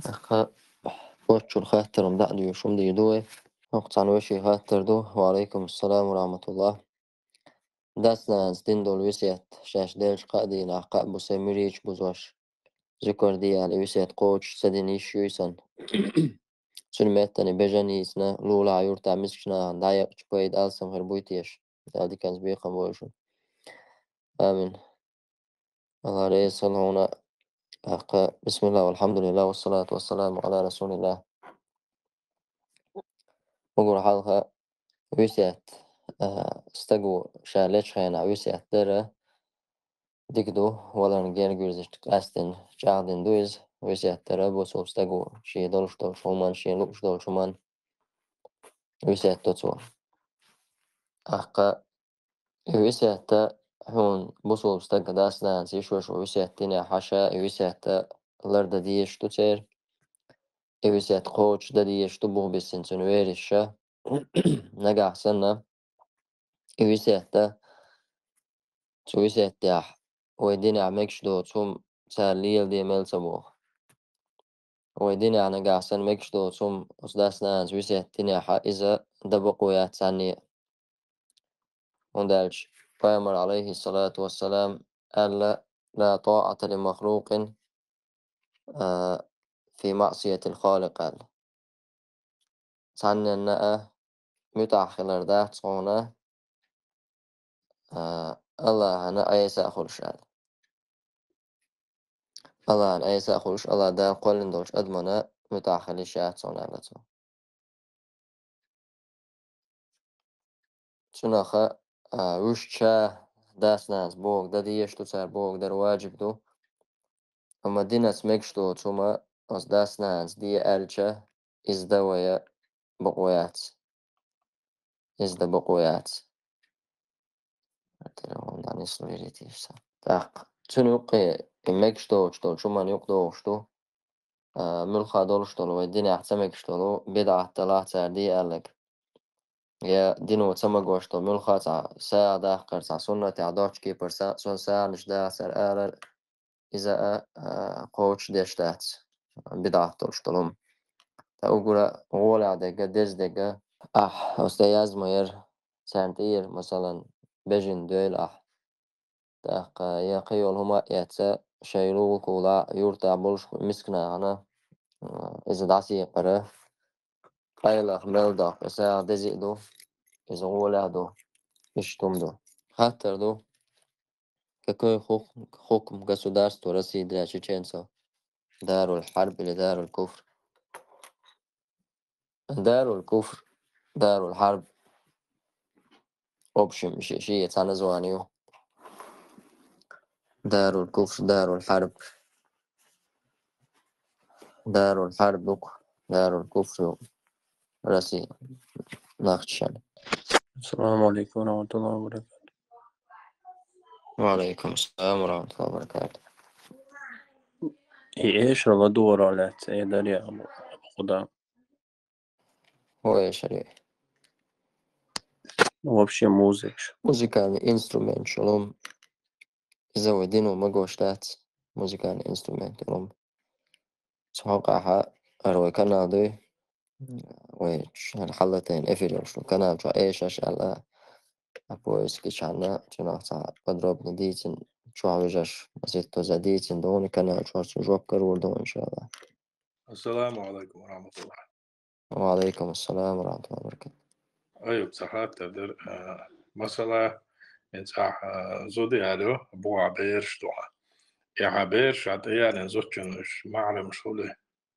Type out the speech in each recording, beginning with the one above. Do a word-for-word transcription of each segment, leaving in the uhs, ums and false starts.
Аха, воччул хаттарам дӀа а дуьйш хӀума дийр ду вай. ХӀокху цхьана вешин хаттар ду. Ва алейкум ассалам ва рахматуллах. Дас-нанас дина долу весет, шаьш деллачу кхаа дийнахь кхаа бусий муьрийчу бузош, зуькар де аьлла, и весет кхочуш ца дина йиш юй сан. Цуьнан меттана бежан йийцина, лулахь юртахь мискачу нахана дӀаекъча пайда алсам хир буй теша? Дала диканца бекхам бойла шуна. Амин. Алла реза хуьлда хьуна. ТӀаккха, бисмиллах, валхьамдулиллах, вассалату вассаламу ала расулиллах. Угур хьалха весет, а, стаго ша лечу хенахь весет дара, дика ду, валарна гергирзича къаьстина чӀагӀдина ду иза, весет дара, бусулба стаго шен долуш долчу хӀуманна, шен лууш долчу хӀуманна весет до цо. ТӀаккха и весет хьуна бусулба стага дас-нанас йиш йолуш ву весет динехь, хьаша и весет лардан дезаш ду церан, и весет кхочушдан дезаш ду бух биссина цуьнан верасаша. Нагахь санна, и весет, цу весетехь вай динехь мегаш доцу хӀума цара леладе мел ца боху. Вай динехь нагахь санна мегаш доцу хӀума оцу дас-нанас весет динехь, иза дан бакъо яц цхьанне а. ХӀунда аьлча Пайхамар, алейхиссалату вассалам, аьлла: «Ла таата ли махлукъин, а, фи маъсиятил халикъ», аьлла. Цхьанненна а муьтӀахь хилар дац хьуна, а, Аллахьана Ӏеса а хуьлуш аьлла. Аллахьана Ӏеса а хуьлуш, Аллах Дала кхоьллина долчу адамана муьтӀахь хила йиш яц хьуна аьлла цо. Цунаха, а, вуьшта ша дас-нанас бохург дан дезаш ду, цара бохург дар ваджиб ду. Амма динас мегаш доцу хӀума оцу дас-нанас де аьлча, иза дан вай бакъо яц. Иза дан бакъо яц. ТӀаккха цуьнан юккъе и мегаш доцуш долчу хӀуманна юкъа догӀуш ду, а, муьлхха долуш долу вай динехь ца мегаш долу бидӀат далахь цара де аьлларг. Я дино ца магош долу муьлхха а цхьа сагӀа даккхар, цхьа суннатехь доцчу кепара са-, сон сагӀанаш дахар алар, иза а, а, кхочушдеш дац, бидӀат долуш долу хӀума. Ткъа угура гӀолехь дерг а, деза дерг а, ахь оцу тӀе язма яра, царна тӀера, масалан, бежана дойла ахь. ТӀаккха я кхин йолу хӀума а эцна, шайн лулахула юртахь болуш мискачу нахана, а, иза дӀасаекъар, къайлаха мел доккху, сагӀа деза а ду, иза гӀолехь а ду, иштта хӀума ду. Хаттар ду: какой хук-, хукм государства России для чеченцев? Дарул хьарб или дарул куфр? Дарул куфр, дарул хьарб. В общем, ши-, ши цхьа название ю. Дарул куфр, дарул хьарб. Дарул хьарб ю, дарул куфр ю. Россия. Нахчан. Ассаламу алейкум ва рахматуллахи ва баракатух. Ва алейкум ассалам ва рахматуллахи ва баракатух. И эшала дора лаьцна, э, дарья, Абу-, Абу Худа. Ой, шари. Вообще музыка. Музыкальный инструмент, шалом. Иза вай дино магош дац, музыкальный инструмент, шалом. Цхьа хьокъехь ара вай канал дуй. Вай ш-, хьалатайна эфир йолуш канал чохь эшаш аьлла. А поиск чохь а, цунах цхьа подробно дийцина, чохь вижаш, маситтаза дийцина дугӀу, канал чохь цу жоп карор ду, иншалла. Ассаламу алейкум ва рахматуллах. Ва алейкум ассалам ва рахматуллахи ва баракатух. Аюб, цхьа хаттар дара, а, масала, хӀинца ахь, а, зуда аьлла, бухахь бераш ду хьан. И хьан бераш хьан тӀеялийна зудчун уьш махьрамаш хуьлий,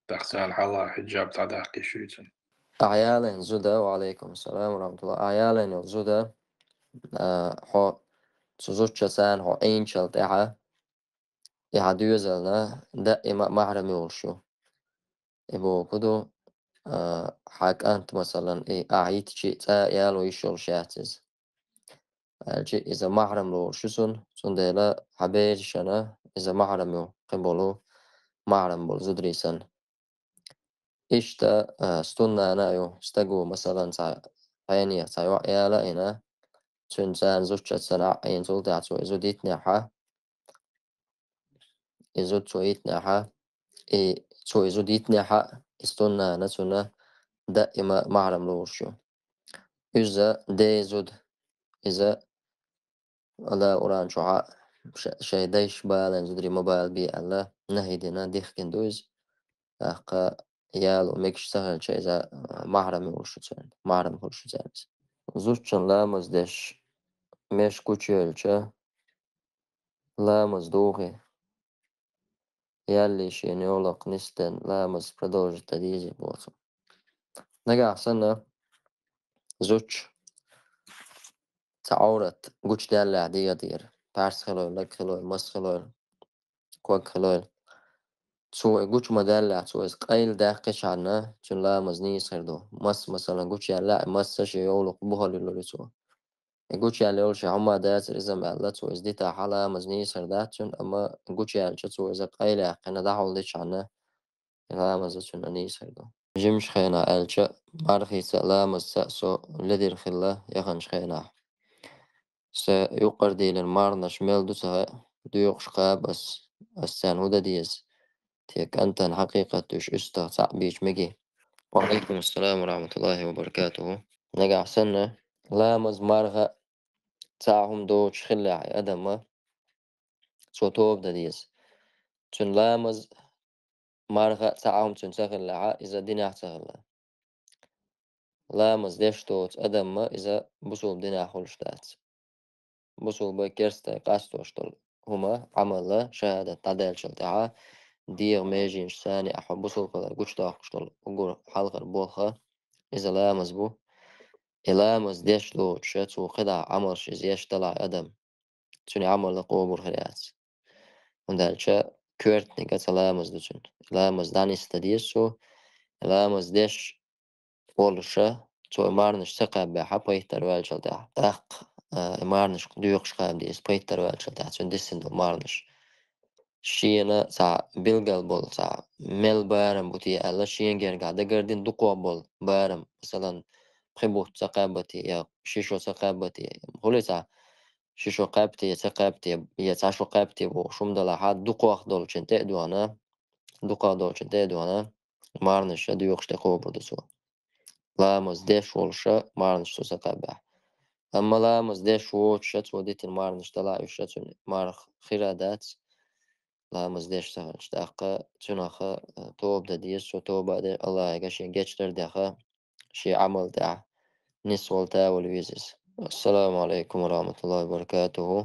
тахана царна хьалха хиджаб дӀадаккха йиш юй цуьнан? Ахь ялийна зуда, ва алейкум ассалам ва рахматуллах. Ахь ялийна йолу зуда, а, хьо цу зудчаца хьо Ӏийначул тӀаьхьа, и хьан доьзална даима махьрам йолуш ю. И бохург ду, а, хьан кӀант, масалан, и ахь йитча цӀа а яло йиш йолуш яц иза. Аьлча иза махьрам лоруш ю цунна, цундела хьан берашна иза махьрам ю, кхин болу махьрам болу зударий санна. Иштта, а, стуннана а ю, стаго, масалан, цхьа хьенех цхьа йоӀ яла а йина, цуьнан царна зудчаца санна Ӏийна, цул тӀаьхьа цо и зуда йитинехь, и зуда цо йитинехь, и цо и зуда йитинехь а, и стуннана цунна даима махьрам лоруш ю. Иза ден зуда, иза Алла Къуръан чохь а ша-, шайн дайша балийна зударий ма балабе аьлла, нахьи дина дихкина ду иза. ТӀаккха яло мегаш ца хилча, иза, а, махьрам хуьлуш ю цунна, махьрам хуьлуш ю царна иза. Зудчун ламаз деш, меш гучуйоьлча, ламаз дохий, яллий шена йовлакх нисден ламаз продолжить дан дезий боху цо. Нагахь санна, зудчо цхьа Ӏоврат гучудаьллехь дегӀан тӀера, пхьарс хилойла, лаг хилойла, мас хилойла, ког хилойла. Цо и гучу ма даьллехь, цо иза къайладаьккхичхьана, цуьнан ламаз нийса хир ду. Мас, масалан, гучуяьллехь, и мас а шен йовлакх бухалур ю цо. И гучуяьлла йолуш хӀума дацара иза-м аьлла, цо иза дитахь, ламаз нийса хир дац цуьнан, амма гучуяьлча, цо иза къайлаяьккхина дӀахьулдичхьана, ламаз а цуьнан нийса хир ду. Жимачу хенахь аьлча, мархица а, ламазца а со ледара хилла яханчу хенахь. Сан юккъера дийлина марханаш мел ду ца хаьа, доькъуш кхаба ас, ас царна хӀун дан деза? Те кӀантана хьакъикъат уьш уьстагӀ цхьаъ бийча мегий? Ва Ӏалайкум ассалам ва рахьматуллахӀи ва баракатухӀу. Нагахь санна, ламаз, марха цхьа а хӀума доцуш хиллехь и адаман, цо тоба дан деза. Цуьнан ламаз, марха цхьа а хӀума цуьнан ца хиллехь, иза динехь ца хилла. Ламаз деш доцу адаман иза бусулба динехь хуьлуш дац. Бусулбан, керстан къастош долу хӀума, Ӏамал, шахӀадат дӀадаьллачул тӀаьхьа, дегӀан меженаш санна ахь хьо бусулба хилар гучудоккхуш долу уггар хьалхара болх, иза ламаз бу. И ламаз деш доцуш, цо кхидӀа Ӏамалш иза еш делахь адам, цуьнан Ӏамал къобал хир яц. ХӀунда аьлча коьртаниг а ца ламаз ду цуьнан. Ламаз дӀанисдан деза цо, ламаз деш волуш, цо и марханаш ца кхаьббехь, пайттар ваьллачул тӀаьхьа. ТӀаккха, а, и марханаш доькъуш кхаба деза, пайттар ваьллачул тӀаьхьа, цуьнан дисина долу марханаш. Шена цхьа билгал болу, цхьа мел барам бу те аьлла, шена гергахь дагардина дукхох болу барам, масалан, пхи бутт ца кхаьббати, я ши шо ца кхаьббати, хуьлий цхьа, ши шо кхаьбти, я ца кхаьбти, я цхьа шо кхаьбти бохуш хӀума далахь, дукхох долчун тӀе а доьгӀна, дукхох долчун тӀе а доьгӀна, марханаш а доькъуш тӀе кхобур ду цо. Ламаз деш волуш а марханаш цо ца кхаьббехь. Амма ламаз деш воцуш а цо дитина марханаш далахь, уьш а цуьнан марха хир а дац, ламаз деш ца хилча. ТӀаккха цуьнах а тоба дан деза, цо тоба а деш, Аллахьига шен гечдар а деха, шен Ӏамал тӀехь нисвала, тавала веза иза. Ассаламу Ӏалайкум ва рахьматуллахӀи ва баракатухӀу.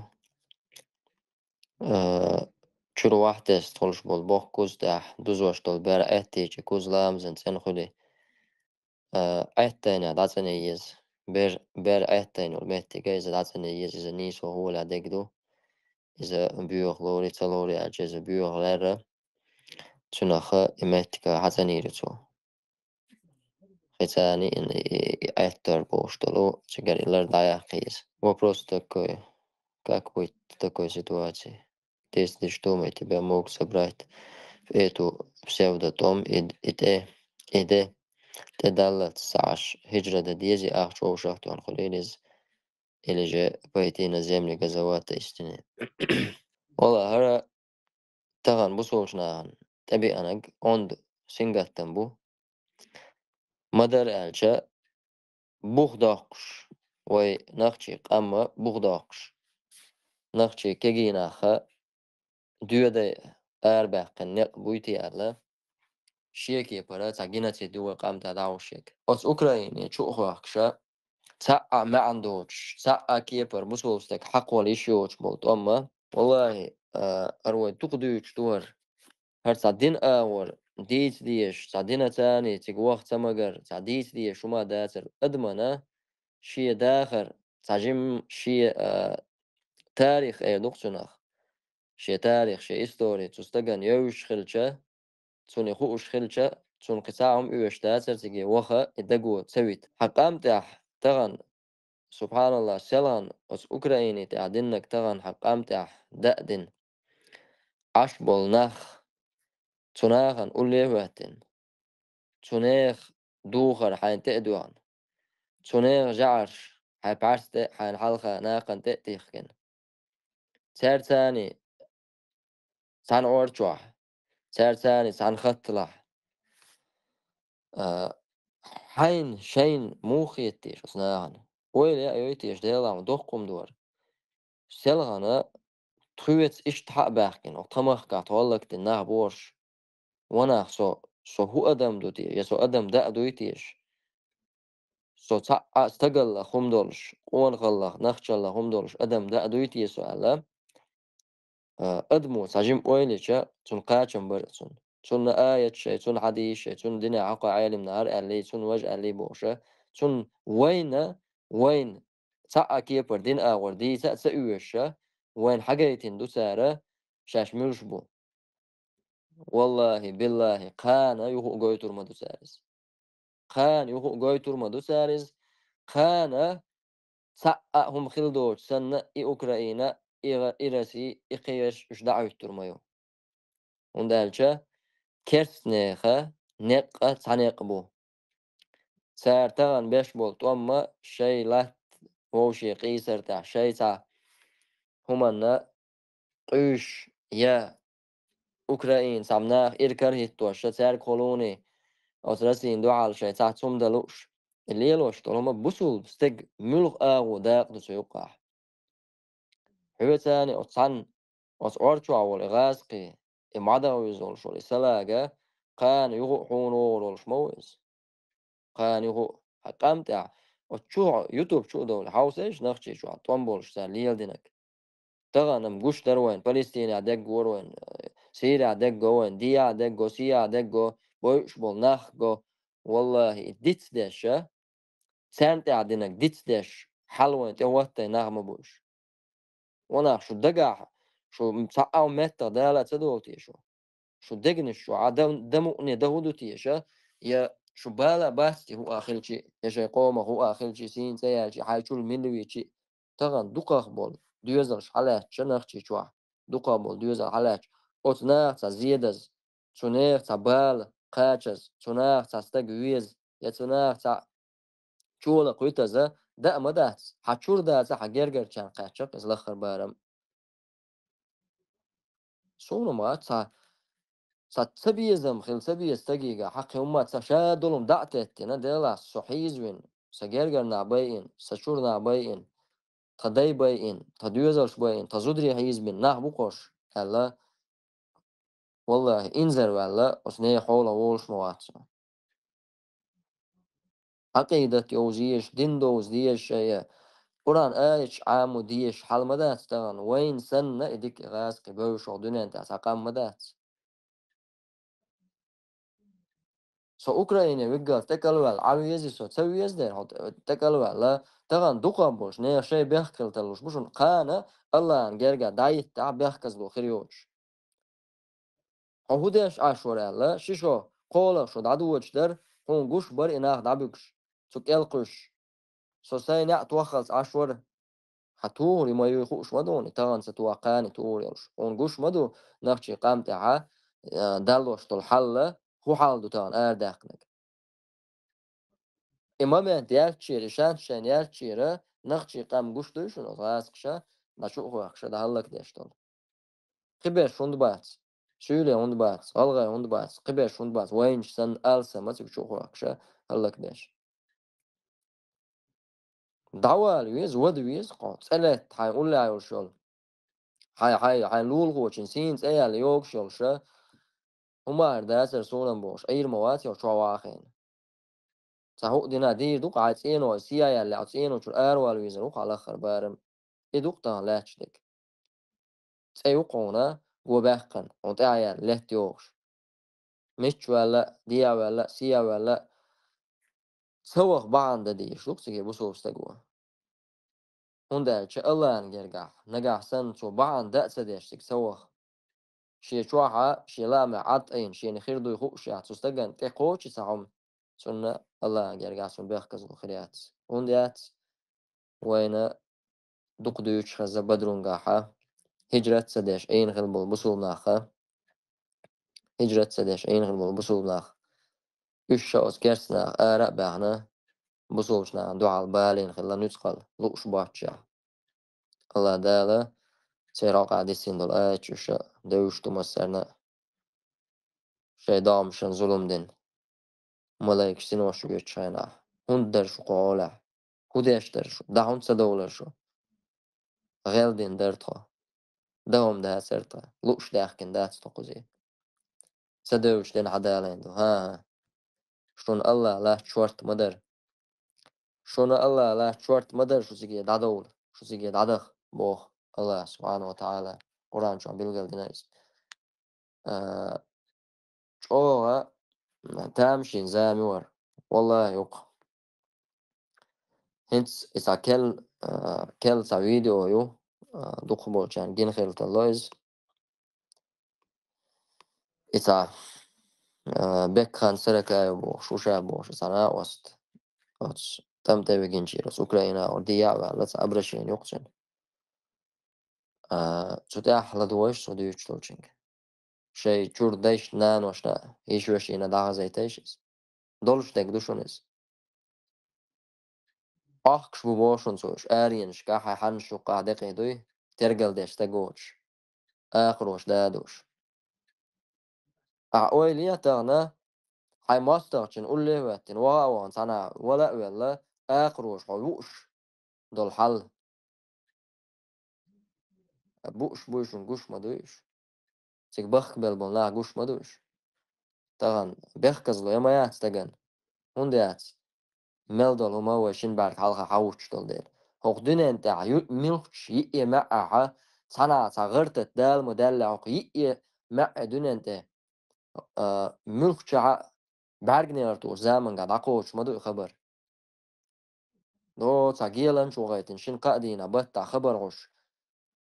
Э, чуьра вахтест хуьлуш болу боху куз тӀехь дузош долу бер Ӏеттийча, куз ламазан цӀена хуьлий, э, Ӏеттайнехь дӀацӀанъян еза. Бер, бер Ӏеттайна йолу меттиг а иза дӀацӀанъян еза, иза нийсо гӀолехь дерг ду. Иза боьха лорий, ца лорий аьлча, иза боьха лаьрра. Цуьнах а и меттиг хьацӀанйийр ю цо. Хицани и, и, и Ӏеттар бохуш долу, цигара и лар дӀаяккха еза. Вопрос такой: как быть в такой ситуации? Десять, что мы тебя мог собрать в эту псевдотом и, и те, и де, тӀедаллалц ца Ӏаш, хӀиджра дан дезий ахча вовшах тӀехь хуьлийла иза, или же пойти на земли Газавата истины? Валла, хӀара тахана бусулчу нахана тӀебеанарг онда сингаттам бу. Ма-дарра аьлча, бух доккхуш, вай нохчий къам бух доккхуш, нохчий кегий нах а доьдай арабаьккхина некъ буй те аьлла, шен кепара цхьа геноцид ю вай къам тӀехь дӀахьуш ерг. Оцу Украине чу а хоьхкуш, цхьа а маьӀна доцуш, цхьа а кепара бусулба стаг хьакхолла йиш йоцуш болу тӀом а, валлахӀи, а, хӀара вай дукха дуьйцуш ду хӀара. ХӀара цхьа дин агӀор дийца дезаш, цхьа динацани цига ваха ца магар, цхьа дийца дезаш хӀума дацар адамана, шен дахар, цхьа жимма шен, а, тарих эр ду-кх цунах. Шен тарих, шен истори цу стагана евзаш хилча, цунна хууш хилча, цунна кхин цхьа а хӀума оьшуш дацара цига ваха и даго ца вита. Хьан къам тӀехь тахана, субхьаналлахӀ, селхана оцу Украине тӀехь диннарг тахана хьан къам тӀехь даа дина Ӏаш болу нах, цу нахана улле а хӀоьттина, цу нехан духар хьайна тӀе а доьгӀна, цу нехан жӀарш хьайн пхьарс тӀе а, хьайна хьалха нахана тӀе а тихкина. Цаьрцани цхьана Ӏор чохь, цаьрца цхьана хатталахь. А, хьайна, шайна муха хеташ оцу нахана? Ойла яа йойтеш Делахь ма доккха хӀума дора. Селхана тхоьца иштта хьа а баьхкина, оха тхан махкахь тхо хӀаллакдина нах бохуш. Ванах со, со хӀун адам ду те, я со адам даа дуй теша? Со цхьаъ а стагаллах хӀума долуш, къонахаллах, нахчаллах хӀума долуш адам даа дуй те со аьлла, а, адамо цхьа жима ойла йича, цунна кхачам бара цунна. Цунна аят шай, цунна хьадийс шай, цунна динехь хьокху Ӏелимнахьара аьллий, цунна важа аьллий бохуша, цунна вайна, вайна, цхьаъ а кепара дина агӀор дийца а ца оьшуша, вайна хьагайтина ду цара, шаьш муьлш бу. Валлахи, биллахи, кхана юха а гойтур ма ду цара иза. Кхана юха а гойтур ма ду цара иза. Кхана цхьаъ а хӀума хила доцуш санна, и Украина, и, и Россия, и кхераш уьш дӀахӀуьттур ма ю. ХӀунда аьлча керстанеха некъа цхьа некъ бу. Цара тахана беш болу тӀом ма шай латта вовше къийсар тӀехь, шай цхьа хӀуманна къуьйсуш я Украинца цхьа наха иракарахӀиттош, ша цаьрга холуний, оцу Россин дуьхьал шайн цхьа цум дан лууш, и лелош долу хӀума бусулба стеган муьлха агӀо дакъа ду цу юккъахь. Хьоьцаний оцу цхьанна, оцу Ӏор чохь волу и гӀазкхий, и мӀадагӀа вуьзуш волу и салага, кхана юха а хьуна вогӀур волуш ма ву иза. Кхана юха а, хьан къам тӀехь, оцу чу, YouTube чу а довлий, хьовсийша Нохчийчохь тӀом болуш цара леладинарг. Тахана-м гуш дара вайна, Палестинехь дегга вара вайна, Сирехь дегга вайна, Диехь дегга, Сияхь дегга, бойуш болу нах го. Валлахи, и дицдеш, царна тӀехь динарг дицдеш, хьал вайна тӀе хӀоттайн нах ма бу уьш. Ванах, шу дагахь, шу цхьа а меттах Дала а ца долу те шу? Шу дегнаш чохь а дан, дан мукъане дан хӀун ду теша? Я шу бала бац те хӀуъа хилчи, я шайн къомах хӀуъа хилчи, сийна цӀе яьлчи, хьайн чул милла вичи? Тахана дукхах болу доьзалш хьалаьцча Нохчийчохь, дукхах болу доьзал хьалаьцча, оцу наха цхьа зедаза, цу нехан цхьа бала кхачаза, цу наха цхьа стаг веза, я цу наха цхьа чола кхуьйтаза даа ма дац, хьан чур дацахь, хьан гергарчарна кхаьчча иза лаххара барам. Суна ма цхьа, цхьа ца безам хила ца беза стагига, хьан кхин хӀумма ца ша долу даа теттина, Делахь со хьийзавина, сан гергара нах байина, сан чур нах байина, тхан дай байина, тхан доьзалш байина, тхан зударий хьийзабина нах бу кхуш, аьлла, валлахи, инзарваьлла, оцу нехан хьолах волуш ма вац со. Ӏакъидат йовза езаш, дин довза дезаш шайа, Къуръан аяташ Ӏамо дезаш хьал ма дац тахана, вайна санна и дика гӀазкхи бевзаш ваха дуьнен тӀехь цхьа къам ма дац. Со Украине виггалц тӀекӀалваьлла, Ӏан везий со, ца веза дера хьо тӀекӀалваьлла, тахана дукхах болуш, нехан шайн бехк хила тарлуш бу шуна, кхана Аллахьан герга дӀахӀиттахь бехказло хир йоцуш. Хьо хӀун деш Ӏаш вара аьлла, ши шо кхоалгӀа шо дӀадоьдуш дара, хьуна гуш бара и нах дӀабуьгуш, цу кӀел кхуьссуш. Со сайн неӀ тоххалц Ӏаш вара. Хьан тухур ма юй хууш ма дуна, тахана ца тоха кхана тухур йолуш. Хьуна гуш ма ду, нахчи къам тӀехьа, а, даллош долу хьалла, хӀун хьал ду тахана арадаьккхинарг? И момент яьлччера, и шанс шайна яьлччера, нахчи къам гуш дуй шуна, оцу гӀазкхаша, дӀа чу а хӀоьхкуша, дӀа хӀаллакдеш долу. Кхиберш хӀунда бац? Суьйле хӀунда бац? ГӀалгӀай хӀунда бац? Кхиберш хӀунда бац? Вайнаш санна алсама цига чу а хӀоьхкуша, хӀаллакдеш. ДӀавала веза, вада веза кхо. ЦӀе летта хьайн уллехь йолуш йолу. Хьайн, хьайн, хьайн лулахочун сийна цӀе яьлла йогуш йолуша, хӀума ара дацара суна-м бохуш, Ӏийр ма вац йолу чохь вахийна. Цхьа хӀуъа дина дийр ду-кх, хьайн цӀено, сия яьлла, хьо цӀено чуьра аравала везар ву-кх хьан лаххара барам. И ду-кх тахана лаьтташ дерг. ЦӀе ю-кх хьуна, го баьккхина, хьуна тӀаьхьа яьлла, летта йогуш. Мичча ваьлла, дехьа ваьлла, сехьа ваьлла, ца ваха бахьана дан дезаш ду-кх цига бусулба стага. ХӀунда аьлча Аллахьан гергахь, нагахь санна цо бахьана дан а ца деш цига ца ваха. Шен чохьа, шен лаамехь Ӏад айина, шена хир дуй хууш яц, цу стагана тӀе кхочу цхьа хӀума, цунна Аллахьан гергахь цунна бехказло хир яц. ХӀунда яц? Вайна дукха дуьйцуш хеза Бадрунгахьа, хӀиджрат ца деш Ӏийна хила болу бусулба наха, хӀиджрат ца деш Ӏийна хила болу бусулба нах. Уьш ша оцу керста наха ара а баьхна, бусулбачу нахана дуьхьал балийна хилла нуьцкъала лууш боццушехь. Аллах Дала церан хьокъехь дисина долу аяташ уьш девзаш ду массарна а. шайн догӀмашна зулам дина. Малайкаш синош гучу хенахь. ХӀунда дара шу кху гӀолехь? ХӀун деш дара шу? ДӀа хӀунда ца довлара шу? ГӀел дина дара тхо. ДӀа хӀума дацара тхан. Лууш даьхкина дац тхо кхузий. Ца девлча дина хьадалийна ду. ХӀан-хӀа. Шуна Аллах лаьцна шорта ма дара. Шуна Аллах лаьцна шорта ма дара шу цига дӀадовла, шу цига дӀадаха, боху Аллах субхьанаху ва таӀала. Къуръан чохь билгалдина иза. А, чӀогӀа тамашийна зама ю хӀара. Валлахи, юкъа. ХӀинца и цхьа кел-, а, кел цхьа видео ю, а, дукхахболчарна гина хилла тарло иза. И цхьа, а, Бекхан Саракаев бохуш, вуша бохуш, и цхьа накъост. Оцу тӀам тӀе вигинчера, оцу Украинахула дӀа а ваьлла, цхьа обращение ю кхуза. А, цу тӀехь ладугӀуш со дуьйцуш долчуьнга. Шайн чуьра дайшна, наношна, йиша-вешина дӀахазийтийша иза. Долуш дерг ду шуна иза. Охкуш бу боху шуна цо уьш, аренашкахь, хьаннаш юккъехь декъий дуй, тергал деш стаг воцуш, акхароша дадуш. Ахьа ойла е тахана, хьайн мостагӀчун улле а хӀоьттина, ваха а вахана, цхьана вала а велла, акхароша хьо вууш долу хьал. Бууш буй шуна, гуш ма дуй уьш. Цига бахкабелла болу нах гуш ма ду уьш. Тахана бехказло я ма яц стагана. ХӀунда яц? Мел долу хӀума вай шина бӀаьрг хьалха хьахӀуттуш долу дела. ХӀокху дуьнен тӀехь ю-, муьлххачу йиъе маьӀӀехь цхьана а цхьа гӀар-тата Дала ма даьллехь, хӀокху йиъе маьӀӀе дуьнен тӀе, а, муьлххачохь а бӀаьрганегӀар тухучу заманга дӀакхочуш ма ду и хабар. О, цхьа геланча вахийтина, шина-кхаа дийнахь баттахь хабар гӀуш,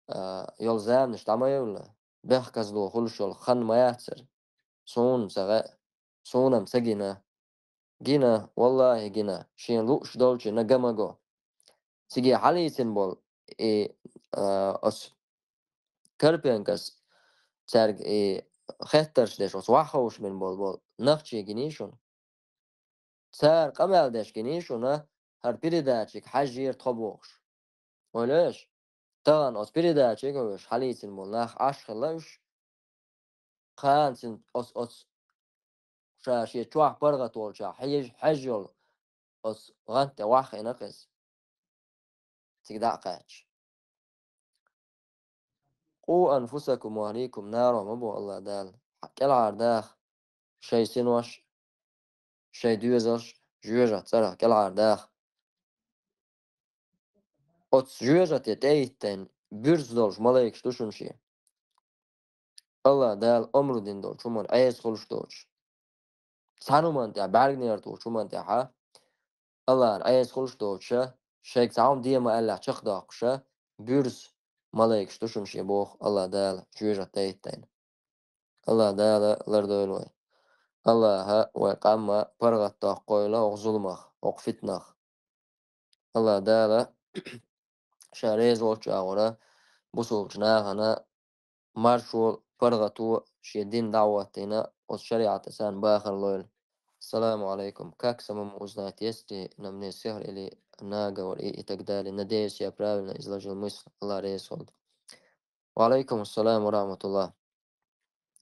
а, йолу заманаш дӀа ма евлла, бехказло хуьлуш йолу хан ма яцара. Суна ца гӀе-, суна-м ца гина. Гина, валлахи, гина, шена лууш долчунна ган ма го. Циге хьалийцина болу и, а, оцу Карпенкос цаьрга и хеттарш деш, оцу ваха ховшабина болу, болу нах чу гиний шуна? Цара къамел деш гиний шуна, хӀара передачиг хьаьжжера тхо бохуш. Ойла еш, тахана оцу передачиг а веш хьалийцина болу нах Ӏаш хилла уьш, кхана цуьнан оцу, оцу ша шен чохь паргӀат волчохь хьежа, хьежа йолу оцу гӀанта тӀе ваха хиъна-кх иза. Цига дӀа а кхаьчча. «Къу анфусакум ва ахликум наро», ма боху Аллах Дала. КӀелхьардаха шайн синош, шайн доьзалш жоьжахатин цӀарах кӀелхьардаха. Оцу жоьжахате тӀе а йиттина, буьрса долуш малайкаш ду шуна шен. Аллах Дала омра дина долчу хӀуманна Ӏеса хуьлуш доцуш. Цхьана хӀуманна тӀехь, бӀаьрганегӀар тухучу хӀуманна тӀехь Аллахьна Ӏеса хуьлуш доцуша, шайга цхьа хӀума де ма аьллехь чекхдоккхуша, буьрса малайкаш ду шуна шен боху Аллах Дала жоьжахате тӀе а йиттина. Аллах Дала лардойла вай. Аллаха вай къам а паргӀатдоккхийла хӀокху зуламах, хӀокху фитнах. Аллах Дала ша реза волчу агӀора бусулбачу нахана маршо, паргӀато шен дин дӀа а хӀоттийна, оцу шариӀатца царна бахар лойла. Ассаламу алейкум. Как самому узнать, есть ли на мне сихр или наговор и, и так далее? Надеюсь, я правильно изложил мысль. Аллах реза хуьлда. Ва алейкум ассалам ва рахматуллах.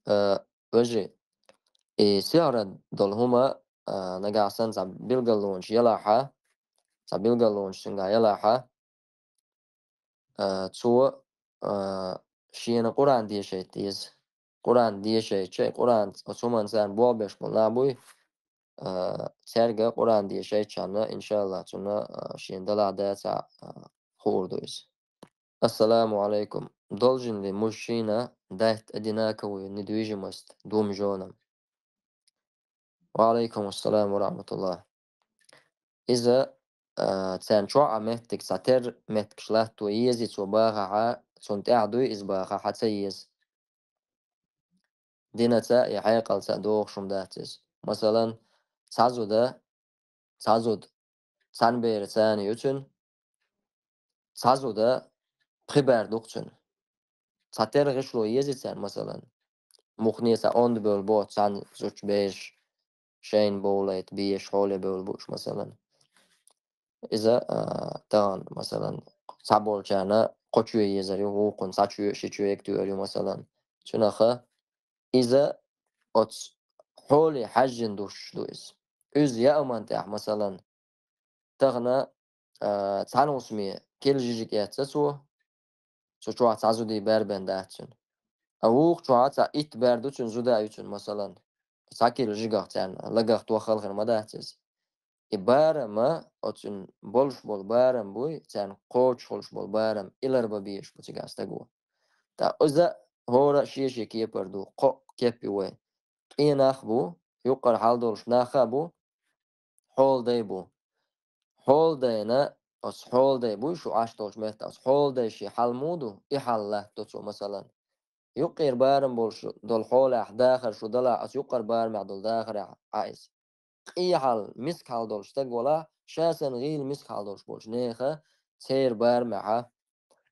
Э, вежарий, и сихр долу хӀума, э, нагахь санна цхьа билгалонаш ялахьа, цхьа билгалонаш цуьнгахь ялахьа, э, цо, э, шена Къуръан дешайта деза. Къуръан дешайча, Къуръан оцу хӀуманца болх беш болу нах буй, э, цаьрга Къуръан дешайчарна, иншааллах, цунна, э, шена далахь дацахь, э, хуур ду иза. Ассаламу алейкум. Должен ли мужчина дать одинаковую недвижимость двум жёнам? Ва алейкум ассалам ва рахматуллах. Иза, а, царна чохь а меттиг, цхьа тера меттигаш латто еза цо бахахьа, цунна тӀехь дуй иза бахахьа ца еза. Динаца я хьекъалца а догӀуш хӀума дац иза. Масалан, цхьа зуда, цхьа зуда, цхьана бер царна ю цуьнан, цхьа зуда пхи бер ду-кх цуьнан. Цхьа тера гӀишло еза царна, масалан, мухне цхьа онда бевлла боху цхьана зудчун бераш, шайна бовлайта, беша хьоле бевлла бууш, масалан. Иза, а, тахана, масалан, цхьаболчарна кхо чоь езар ю, вукхунна цхьа чоь, ши чоьга туьйр ю, масалан. Цуьнаха иза оцу хьоле хьаьжжина дуссуш ду иза. Иза яаман тӀехь, масалан, тахана, а, цхьана хӀусаме кила жижиг эцна цо, цу чохь цхьа зуда бер бен дац цуьнан. А вукху чохь цхьа итт бер ду цуьнан, зуда ю цуьнан, масалан, цхьа кила жижигах царна лагах тоххал хир ма дац иза. И барам а, оцунна болуш болу барам буй, царна кхочуш хуьлуш болу барам, и ларбан безаш бу цигахь стага. ТӀаккха иза хӀора а шен-шен кепара ду, кхо кеп ю вай. Къенах а бу, юккъара хьал долуш нах а бу, хьоладай бу. Хьоладайна, оцу хьоладай буй шу Ӏаш долчу меттехь, оцу хьоладай шен хьал муха ду, и хьал латтадо цо, масалан. Юккъера барам болуш долу хьолехь дахар шу далахь, оцу юккъера барамехь долу дахарехь Ӏа иза. Къен хьал, миска хьал долуш стаг валахь, ша санна гӀийла миска хьал долуш болчу нехан, церан барамехь а,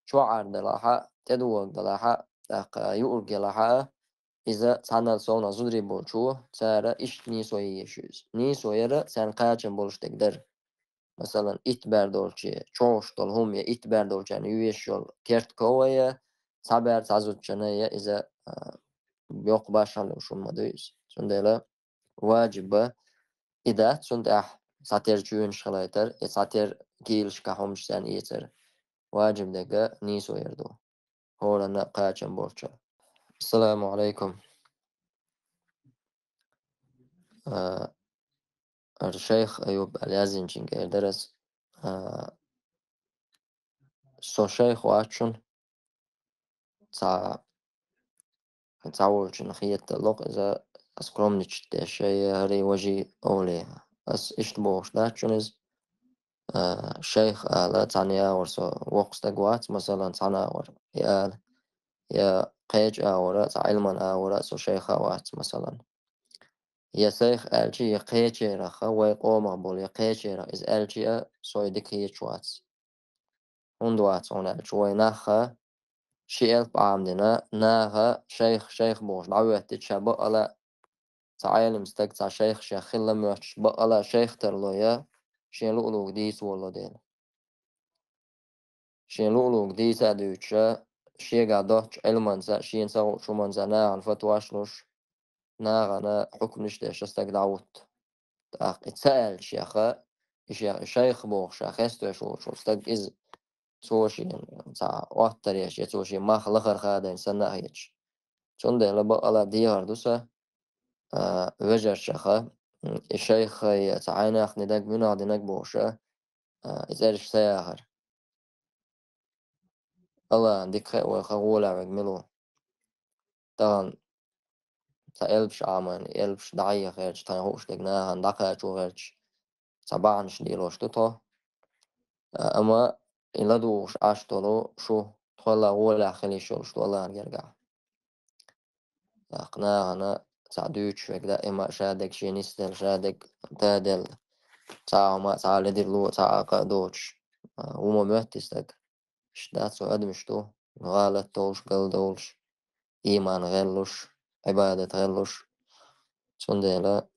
чохь Ӏар далахь а, тӀедогӀург далахь а, тӀаккха юург ялахь а, иза цхьанал совнах зударий болчо, цара иштта нийсо йийш ю иза. Нийсо яра царна кхачам болуш дерг дара. Масалан, итт бер долчу чохь долу хӀума я итт бер долчарна йоьшуш йолу керта ков а я, цхьа бер цхьа зудчунна я иза, а, йоккха башхалла йолуш хӀума ма ду иза. Цундела важиб а и дац цунна тӀехь цхьатера чоьнаш хилайтар, и цхьатера кийлашкахь хӀумаш царна эцар. Важиб дерг а нийсо яр ду. ХӀоранна а кхачам болчу. Ассаламу алейкум. А, ара шайх Аюб аьлла яздинчуьнга эр дара ас. А, со шайх вац шуна, цхьа, цхьа волчунна хеталло-кх иза, ас скромничать деш я, хӀара важий овле. Ас иштта бохуш дац шуна иза. А, шайх ала цхьана агӀор со воккха стаг вац, масалан, цхьана агӀор, я ала, я кхечу агӀора, цхьа Ӏилман агӀора со шайх а вац, масалан. Я сайх аьлча, я кхечерах, вай къомах болу, я кхечерах иза аьлча а, со и дика хеташ вац. ХӀунда вац хьуна аьлча, вай нах а ши элп Ӏамдина, наха шайх, шайх бохуш дӀахӀоьттича, ша бакъала цхьа Ӏелам стаг, цхьа шайх шех хила моьттуш, бакъала шайх тарло я, шен луъулуг дийца волло дела. Шен луъулуг дийца а дуьйцуша, шегахь доцучу Ӏилманца, шена ца хуучу хӀуманца нахана фатваш луш, нахана хьукмаш деш стаг дӀахӀутту. ТӀаккха и ца аьлча шеха, и шех, и шайх бохуш ша хестош волчу стаг иза, цо шена цхьа оттар еш, я цо шен мах лахара хадайна санна а хеташ. Цундела бакъала дехар ду сан, а, вежаршаха, м, и шайх я цхьа Ӏайнах динарг, муьнах динарг бохуша, а, и цӀераш ца яхар. Аллахьан дика хаа вай хан гӀолехь верг мила ву. Тахана цхьа элпаш Ӏамийна, элпаш дӀахьеха гӀерташ, тхайн хууш дерг нахана дӀакхачо гӀерташ, цхьа бахьанаш лелош ду тхо. А, амма и ладугӀуш Ӏаш долу шу тхо гӀолехь хила йиш йолуш ду Аллахьан гергахь. ТӀаккха нахана цхьа дуьйцуш верг даима а ша дерг шен нисделла, ша дерг таделла, цхьа а хӀума, цхьа а ледарло, цхьа а къа а доцуш, а, ву ма моьтту и стаг. Иштта дац, цо адамаш ду, гӀалат долуш, гал долуш, ийман гӀеллуш, Ӏибадат гӀеллуш. Цундела,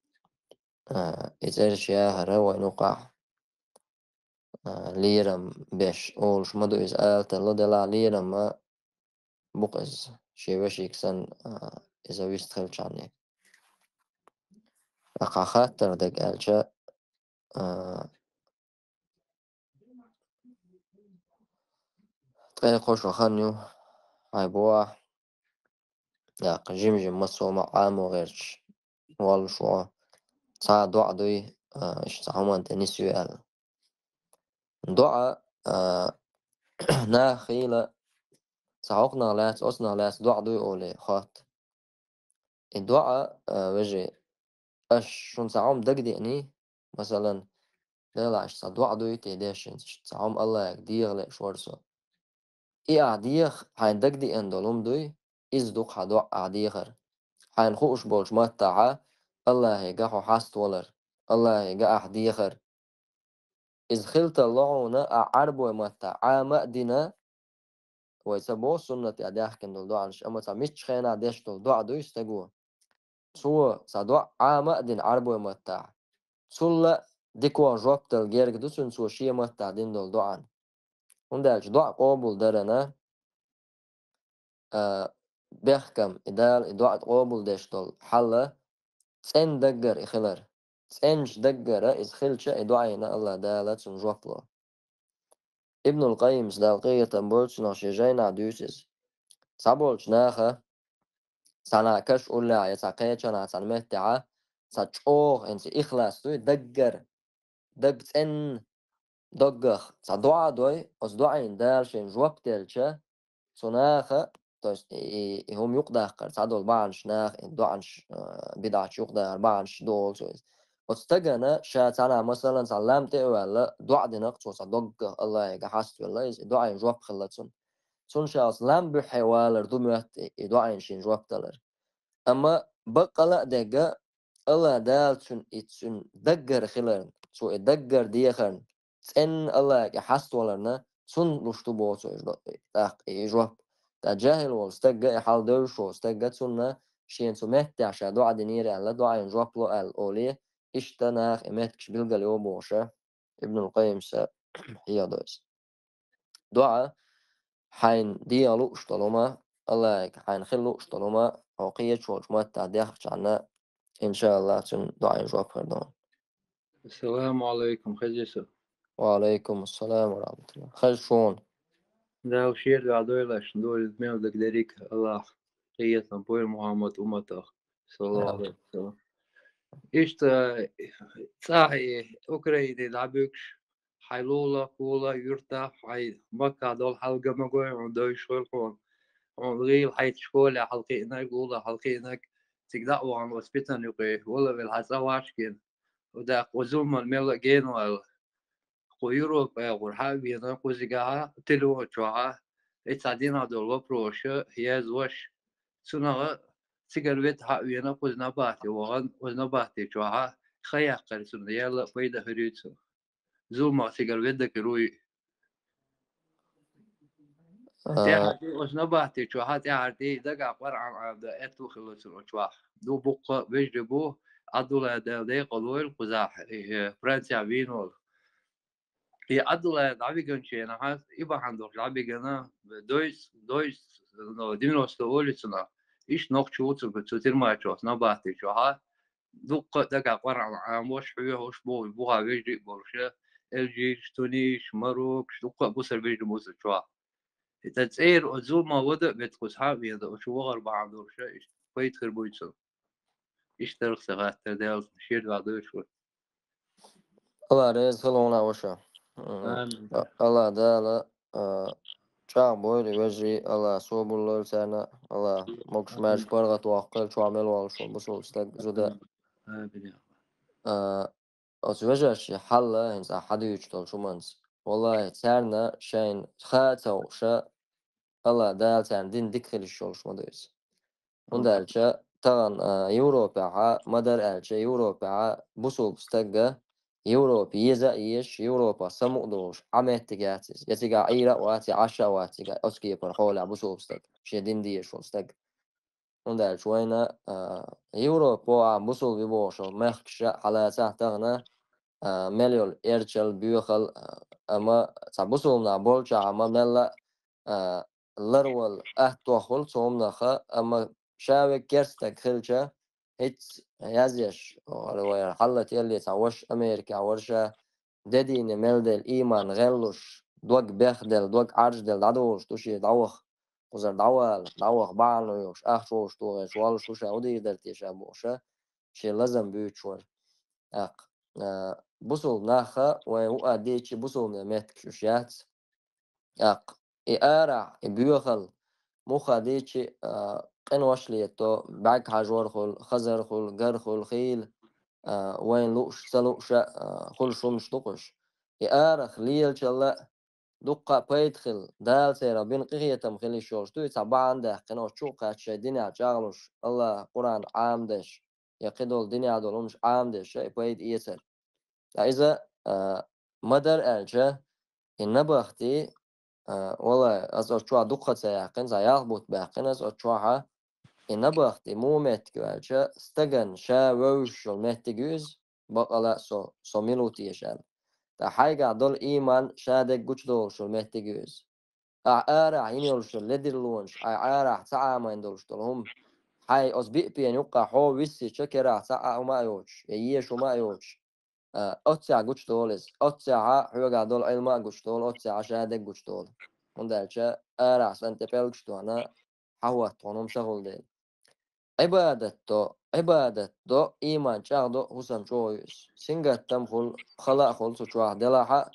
а, и цӀераш яхара вайн юкъахь, а, лерам беш олуш ма ду иза, ала тарло, делахь лерам а бу-кх иза, шен вешига санна, а, иза вистхилчхьана. Ахьа хаттар дерг аьлча, а, ткъе кхо шо хан ю, хьайн бохьа, яккха жим-жим массо а ма Ӏамо гӀерташ воллуш ву. Цхьа доӀа дуй, а, иштта цхьа хӀуманна тӀе нисве аьлла. ДоӀа, а, нах хийла, цхьа хӀокхунах лаьцна, оцунах лаьцна доӀа дуй олий, хоатта. И доӀа, а, вежарий, аша шуна цхьа хӀума дагадеаний, масалан, Делахь, аша цхьа доӀа дуй те дешшинца, цхьа хӀума Аллахьага деха лууш вара со. И ахь деха, хьайна дагадеана долу хӀума дуй, иза ду-кх хьан доӀа ахь дехар. Хьайна хууш болчу маттахь Аллахьига хьо хьаставалар, Аллахьига ахь дехар. Иза хила тарло хьуна ахь Ӏарбой маттахь Ӏама а дина, вай ца боху суннатехь даьхкина долу доӀанаш, амма цхьа миччу хенахь деш долу доӀа дуй стаго. Цо цхьа доӀа Ӏама а дина Ӏарбой маттахь, цул а дикох жоп дала герга ду цуьнан цо шен маттахь дина долу доӀана. ХӀунда аьлча доӀа къобалдарана, а, бехкам, и Дала и доӀа къобалдеш долу хьал а, цӀена даггара и хилар. ЦӀенача даггара иза хилча, и доӀийна Аллах Дала цунна жоп ло. Ибнул Къаййимас, Дала къинхетам бойла цунах, шен жайнахь дуьйцу иза. Цхьаболчу наха, цхьана каш уллехь я цхьа кхечанхьа цхьана меттехьа, цхьа чӀогӀа хӀинца ихлас дуй, даггара, даг цӀенна, доггах цхьа доӀа дой, оцу доӀийна Дала шен жоп делча, цу наха, то есть и, и, и хӀума юкъадаккхар, цхьадолу бахьанаш наха, и доӀанаш, а, бидӀаташ юкъадахар бахьанаш ду олу цо иза. Оцу стагана ша цхьана, масалан, цхьа лам тӀе а ваьлла, доӀа динарх цо цхьа доггах Аллахьига хьаставелла иза, и доӀийна жоп хилла цунна. Цунна ша оцу лам буьххье валар ду моьтту и, и доӀийна шен жоп далар. Амма баккъала а дегга, Аллах Дала цуьнан и цуьнан даггара хиларна, цо и даггара дехарна, цӀенна Аллахьига хьаставаларна, цунна луш ду боху цо и жо-, тӀаккха и жоп. Ткъа жаьхӀил волу стагга, и хьал девзаш волу стагга, цунна шена цу меттехь ша доӀа динера аьлла, доӀийна жоп ло аьлла олий, иштта наха и меттигаш билгал йо бохуша, Ибнул Къаййимса хьехадо иза. ДоӀа, хьайна дегӀан лууш долу хӀума, Аллахьига хьайна хила лууш долу хӀума, хьо кхечу волчу маттахь дехчахьана, иншааллах, цуьнан доӀийна жоп хир ду. Ассаламу алейкум, хеза со. Ва алейкум ассалам ва рахматуллах. Хеза шуна. Дала шен дуьхьа дойла шун, дойла мел дагадерг Аллах, къинхетам бойла Мухьаммад умматах, саллаллаху алейхи ва саллам. Иштта, цӀахь и Украине дӀабуьгуш, хьайн лулахь, кулахь, юьртахь, хьайн Маккахь долу хьал ган ма гой хьуна, девзаш хуьлу хьуна. Хьуна гӀийла хьайца школехь хьалакхиънарг, лулахь хьалакхиънарг, цига дӀа а вахана воспитанник юкъе, вала а велла хьан цӀа вӀашкина. ТӀаккха оцу зуламан мелла а гена ваьлла. Кху Европа агӀор хьа а вена, кхузигахьа, телефон чохьа, и цхьа динах долу вопросаш еза ваша. Цунах цигара ведда хьа а вена, кхуза набахте вахана, оцу набахте чохьа ха яьккхира цунна, яла а пайда хир ю цунна. Зуламах цигара ведда хир вуй. А. ТӀаьхьа тӀе оцу набахте чохьа, тӀаьхьа тӀе дагахь Къуръан Ӏамдан аьтту хилла цунна оцу чохь. Ду буккха вежарий бу, Ӏабдулла Дала декъал войла кхузахь, и, э, Францехь вийна волу. И Ӏабдулла дӀавигначу хенахь, и бахьана долуш дӀабигана, дойц, дойц, ну, девяносто олу цунах. Иштта нохчи ву цу, цу тюрьма чохь, набахте чохьа. Дуккха а дагахь Къуръан Ӏамош, хьоьхуш, бохуш, бухахь вежарий а болуша, эльжийш, тунийш, мароккаш, дуккха а бусар вежарий бу цу чохь. И тӀе цӀера оцу зуламах вада а ведда кхуза хьа а вена, оцу вахар бахьана долуша, иштта пайда хир буй цунна. Иштта дара сан хаттар, Дала шен дуьхьа дойла шун. Алла реза хуьлда хьуна, ваша. М, Амин. А-, Алла Дала, а, чӀагӀбойла вежарий, Алла собар лойла царна, Алла могуш-маьрша паргӀатваккхийла чохь мел волуш волу бусалба стаг, зуда. Амин, я Алла. А, оцу вежаршна хьал хӀинца ахь хьадуьйцуш долчу хӀуманца. Валлахи, царна шайна ха ца хууш, Алла Дала царна дина дика хила йиш йолуш ма ду иза. ХӀунда аьлча тахана, а, Европехьа, ма-дарра аьлча, Европехьа бусалба стагга Европа еза а езаш, Европах самукъа долуш, Ӏа меттиг яц иза. Я цигахь Ӏийра а вац, я Ӏаш а вац цигахь, оцу кепара хьолехь бусалба стаг, шен дин дезаш волу стаг. ХӀунда аьлча вайна, а, Европа а бусалба ю бохуш мехкаша хьалацахь тахана, а, мел йолу эрчалла, боьхалла, а, амма цхьа бусалба нах болчохь ма мелла а, а, ларвала атта тоххула цу хӀуманах, амма ша вегга керста стаг хилча, хӀинца язъеш, вай хьаллателле цхьа ваша Америкехь вара ша, де дийне мел делла ийман гӀеллуш, дог бехделла, дог Ӏаржделла дӀадолуш ду шен дӀаваха. Кхузара дӀавала, дӀаваха бахьана йохуш, ахча вовшах тухуш, воллуш ву ша, хӀун дийр дара те ша бохуша, шен лазам буьйцуш вара. ТӀаккха, а, бусалба нахха вайн ву а дийчи бусалбанийн меттигаш уьш яц. ТӀаккха и арахь, и боьхалла, муха дийчи, а, къинош летто, бӀаьрг хьажор хуьлу, хазар хуьлу, гар хуьлу, хийла, а, вайн лууш, ца лууша, а, хуьлуш хӀуманаш ду-кх уьш. И арахь лелачалла а, дуккха а пайда хила, Дала церан бина къинхетам хила йиш йолуш ду, и цхьа бахьана даьккхина, оцу чу а кхаьчча шайн динехь чӀагӀлуш, Аллах Къуръан Ӏамадеш, я кхидолу динехь долу хӀуманаш Ӏамадеш, и пайда эцар. Ткъа иза, а, ма-дарра аьлча, и набахти, а, валлай, аса оцу чохь дуккха а ца яьккхина, цхьа ялх бутт баьккхина аса оцу чохьа, и набахти муха меттиг ю аьлча, стагана ша вевзаш йолу меттиг ю иза, бакъала а со, со мила ву теша аьлла. Ткъа хьайгахь долу ийман ша дерг гучудолуш йолу меттиг ю иза. Ахь арахь йина йолуш йолу ледарлонаш, ахь арахь ца Ӏамийна долуш долу хӀума, хьай оцу биъ пена юккъахь хьо виссича керахь цхьа а хӀума а йоцуш, я еша хӀума а йоцуш, а, оццехь гучудолу иза. Оццехьа хьоьгахь долу Ӏилма а гучудолу, оццехьа шадерг а гучудолу. ХӀунда аьлча арахь санна тӀе пӀелгаш тоьхна, хьан хӀотта хьуна хӀума ца хуьлу дела. Ӏибадат до, Ӏибадат до, ийман чӀагӀдо, хӀусам чӀогӀа ю иза. Сингаттам хуьлу, хала а хуьлу цу чохь делахь а,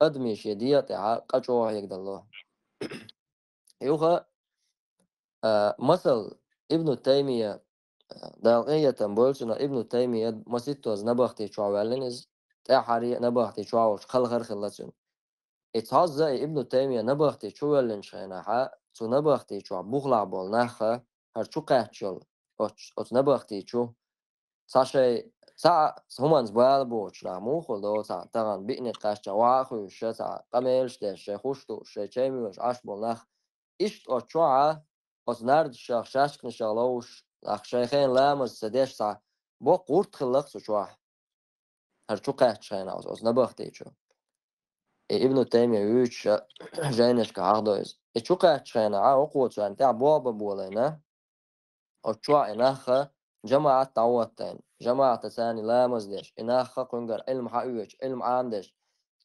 адамийн шен дегӀа тӀехь къа чӀогӀа хьегадало. Юха, а, масал, Ибну Таймия, а, Дала къинхетам бойла цунах, Ибну Таймия масийттаза набахти чохь ваьллина иза, тӀаьххьара набахти чохь волчу халхар хилла цуьнан. И цхьазза и Ибну Таймия набахти чу ваьллинчу хенахьа, цу набахти чохь бухахь болу нахха, хӀара чу кхаьчча йолу, оцу, оцу набахти чу, цхьа шайн, цхьа а хӀуманца бала боцуш нах муха хуьлу, цхьа тахана биъниг кхаьчча, охьа а хуьйшуш, цхьа къамелаш деш, шайн хуш дууш, шайн чай муьйлуш Ӏаш болу нах, иштта оцу чохьа, оцу нардашах, шаьшканашах ловзуш, нах шайн хенахь ламаз ца деш, цхьа боккха гӀурт хилла-кх цу чохь. ХӀара чу кхаьччу хенахь оцу, оцу набахти чу. И Ибну Таймия вуьйцуш жайнашка хьахдо иза. И чу кхаьччу хенахь, хӀокхо царна тӀехь болх бан болийна, оцу чохь и нахха жамаӀат дӀахӀоттийна, жамаӀатаца царна ламаз деш, и нахха кхуьнгара Ӏилма хьаоьцуш, Ӏилма Ӏамадеш,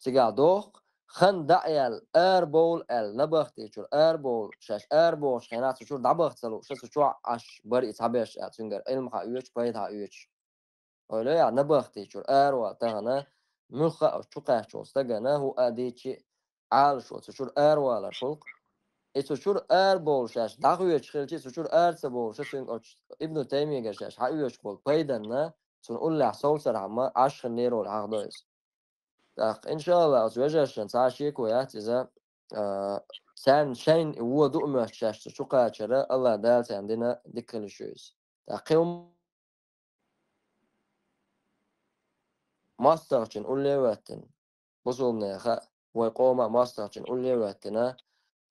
цигахь дохку, хан дӀа а яьлла, арабовла аьлла, набахти чуьра арабовла, шаьш арабовлучу хенахь цу чуьра дӀабаха ца лууш, цу чохь Ӏаш бара и цхьаберш аьлла, цуьнгара Ӏилма хьаоьцуш, пайда хьаоьцуш. Ойла яхь, набахти чуьра аравала тахана, муьлхха а оцу чу кхаьччу стагана хӀуъа дийцича а, Ӏалашо цу чуьра аравалар хуьлу-кх. И цу чуьра арабовлуш шаьш дӀахоьцуш хилча, цу чуьра ара ца бовлуш, цуьнга оцу Ибну Таймигара шаьш хьаоьцуш болу пайданна, цунна уллехь совцархьама Ӏаш хиннера олу хьахдо иза. ТӀаккха, иншааллахӀ, оцу вежаршна цхьа а шеко яц иза, а, царна шайна и вон ду а моьттуш шаьш цу чу кхачара, АллахӀ Дала царна дина дика хила йиш ю иза. ТӀаккха кхин хӀума мостагӀчун улле а хӀоьттина, бусулбанеха, вай къома а мостагӀчун улле а хӀоьттина,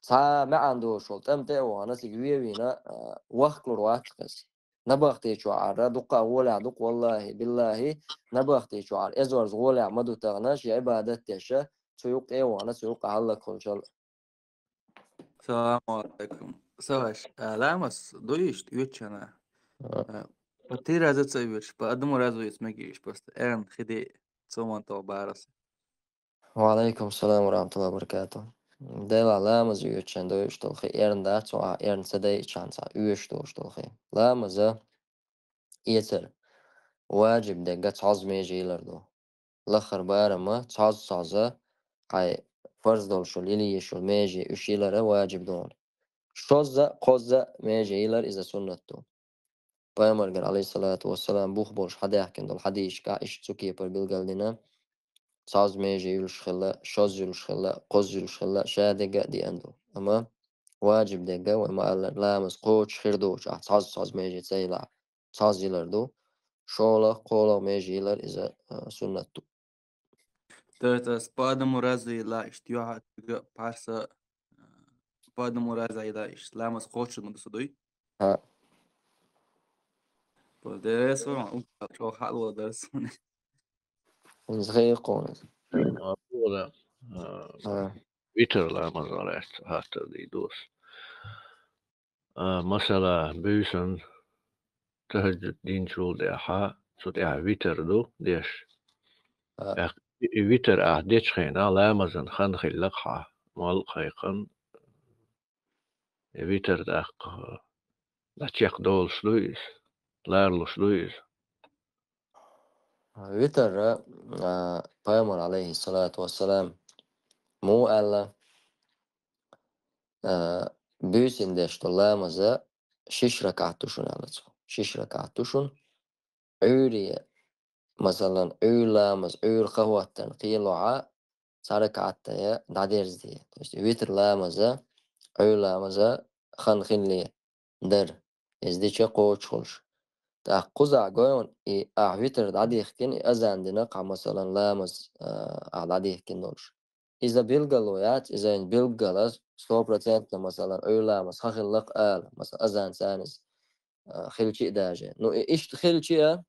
цхьа маьӀна долуш волу тӀам тӀе а вахана, цига вен а вийна, а, вахкалур вац-кх иза. Набахти чохь ара дуккха а гӀолехь ду-кх, валлахӀи, биллахӀи, набахти чохь ара эзорза гӀолехь ма ду тахана, шен Ӏибадат деш, цу юккъе а вахана, цу юккъе хьаллакхуьлучул. Салам алейкум. Саваш, а, ламаз ду иштта оьцучунна? А. А, по три раза ца оьцуш, по одному разу оьцуш мегий иштта просто? Эрна хиди цоман тӀе барас. Ва алейкум салам ва рахматуллахи ва баракатух. Делахь ламаз оьцучунна ду иштта долу хи, эрна дац, а, эрна ца дайчахьана цхьа оьцуш долуш долу хи. Ламаза эцар важиб дегга цхьозза меже йилар ду. Лаххара барамма цхьозза-цхьозза хьайн фарз долуш йолу, йила йиш йолу меже уьш йилара важиб ду хьуна. Шозза, кхозза меже йилар иза суннат ду. Пайхамаргара, алейхиссалату вассалам, бух болуш хьадаьхкина долу хьадисашкахь иштта цу кепара билгалдина, цхьозза меже йолуш хилла, шозза йолуш хилла, кхозза йолуш хилла, шадерг а деана ду. Амма важиб дегга, вай ма-аллара, ламаз кхочуш хир доцуш ахь цхьозза-цхьозза меже ца йилахь, цхьозза йилар ду, шолгӀа, кхоалгӀа меже йилар иза, а, суннат ду. То есть, а, по одному разу йила иштта юьхьа цига пхьарса, а, по одному разу йила иштта ламаз кхочуш ма ду со дуй? ХӀаъ. Бо деррес ву, ма, укхал чӀогӀа хьалвадарс. Ин згӀе кхуна. Ма, бо да, а, ХӀаъ. Витр ламаз валаьцна хаттар дийр ду ас. А, масала, буьйсан тахӀаджуд динчул тӀаьхьа, цу тӀаьхьа витр ду деш. А. ТӀаккха и витр ахь дечу хенахь ламазан хан хилла-кх хьан, молла кхайкхина, и витр тӀаккха дӀачекхдолуш дуй иза, ларалуш дуй иза? Витр, а, Пайхамар, алейхиссалату вассалам, муха аьлла, а, буьйсанна деш долу ламаза шиш ракаӀат ду шуна аьлла цо. Шиш ракаӀат ду шуна. Ӏуьйре, масалан, Ӏуьйра ламаз, Ӏуьйра хан хӀоттарна кхелахь цхьа ракаӀат дан дӀадерзаде. То есть витр ламаза, Ӏуьйра ламаза хан хилале дара. Иза дича кхочуш хуьлуш. ТӀаккха кхузахь гой хьуна, и ахь витр дӀадихкина, и азан дина-кх хьан, масалан, ламаз, а, ахь дӀадихкина долуш. Иза билгало яц, иза ин билггала сто процентов, масалан, Ӏуьйра ламаз хан хилла-кх ала, масалан, азан царна иза, а, хилча а даже. Ну, и иштта хилча а,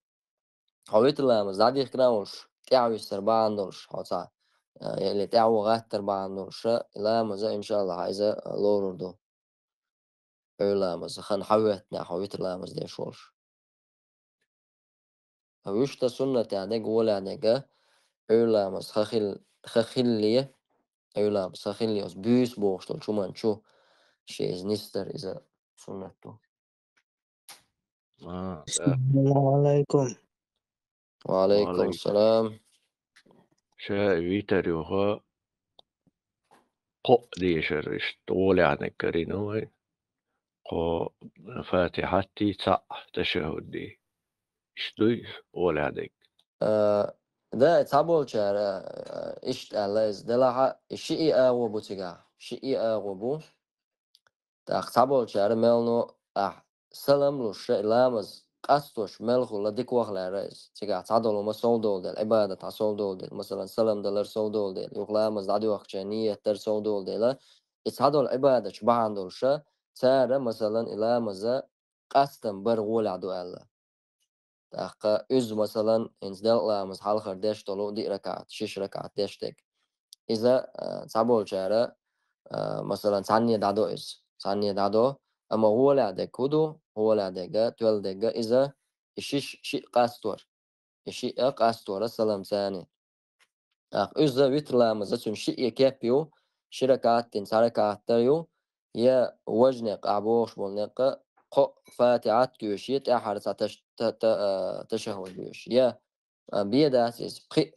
хьо витр ламаз дӀадихкина а волуш, тӀаьхьависсар бахьана долуш, хьо цхьа, а, или тӀаьхьо гӀаттар бахьана долуш, и ламаза, иншааллахӀ, иза, а, лорур ду. Ӏуйра ламаз, хан хьаветтахь хьо витр ламаз деш волуш. Вуьшта суннатехь дерг, гӀолехь дерг, Ӏуьйра ламаз хан хил-, хан хилале, Ӏуьйра ламаз хан хилале, оцу буьйса бохуш долчу хӀуманна чу шен иза нисдар, иза суннат ду. А, да. Ассаламу алайкум. Ва алайкум салам. Ша витар юха кхоъ дешар иштта гӀолехь дерг карийна вай. Кхо Фатихьатти, цхьаъ ташаххудди. Иштта дуй гӀолехь дерг? А, да, цхьаболчара, а, иштта аьлла иза. Делахь а, и шиъ агӀо бу цигахь. Шиъ агӀо бу. ТӀаккха цхьаболчара мел но ахь салам луш, и ламаз къастош мел хуьлу дика ваха лаьара иза. Цигахь цхьадолу хӀума совдолу дела, Ӏибадат хьан совдолу дела, масалан, салам далар совдолу дела, юха ламаз дӀадоьхкича ниет дар совдолу дела, и цхьадолу Ӏибадаташ бахьана долуша, цара, масалан, и ламаза къастам бар гӀолехь ду аьлла. ТӀаккха уьзза, масалан, хӀинца делкъа ламаз хьалхара деш долу диъ ракаӀат, шиш ракаӀат деш дерг. Иза, а, цхьаболчара, а, масалан, цхьанне дӀадо иза. Цхьанне дӀадо, амма гӀолехь дерг хӀун ду? ГӀолехь дерг, тоьлла дерг, иза и шиш шиъ къастор. И шиъ къастора салам царна. ТӀаккха уьзза витр ламаза цуьнан шиъ кеп ю, ши ракаӀат дина цхьа ракаӀат дар ю, я важа некъ ахь бохуш болу некъа кхоъ Фатихьат доьший, тӀаьххьара цхьа таш-, та-, та-, а, ташаххуд доьший, я, а, бен дац иза, пхиъ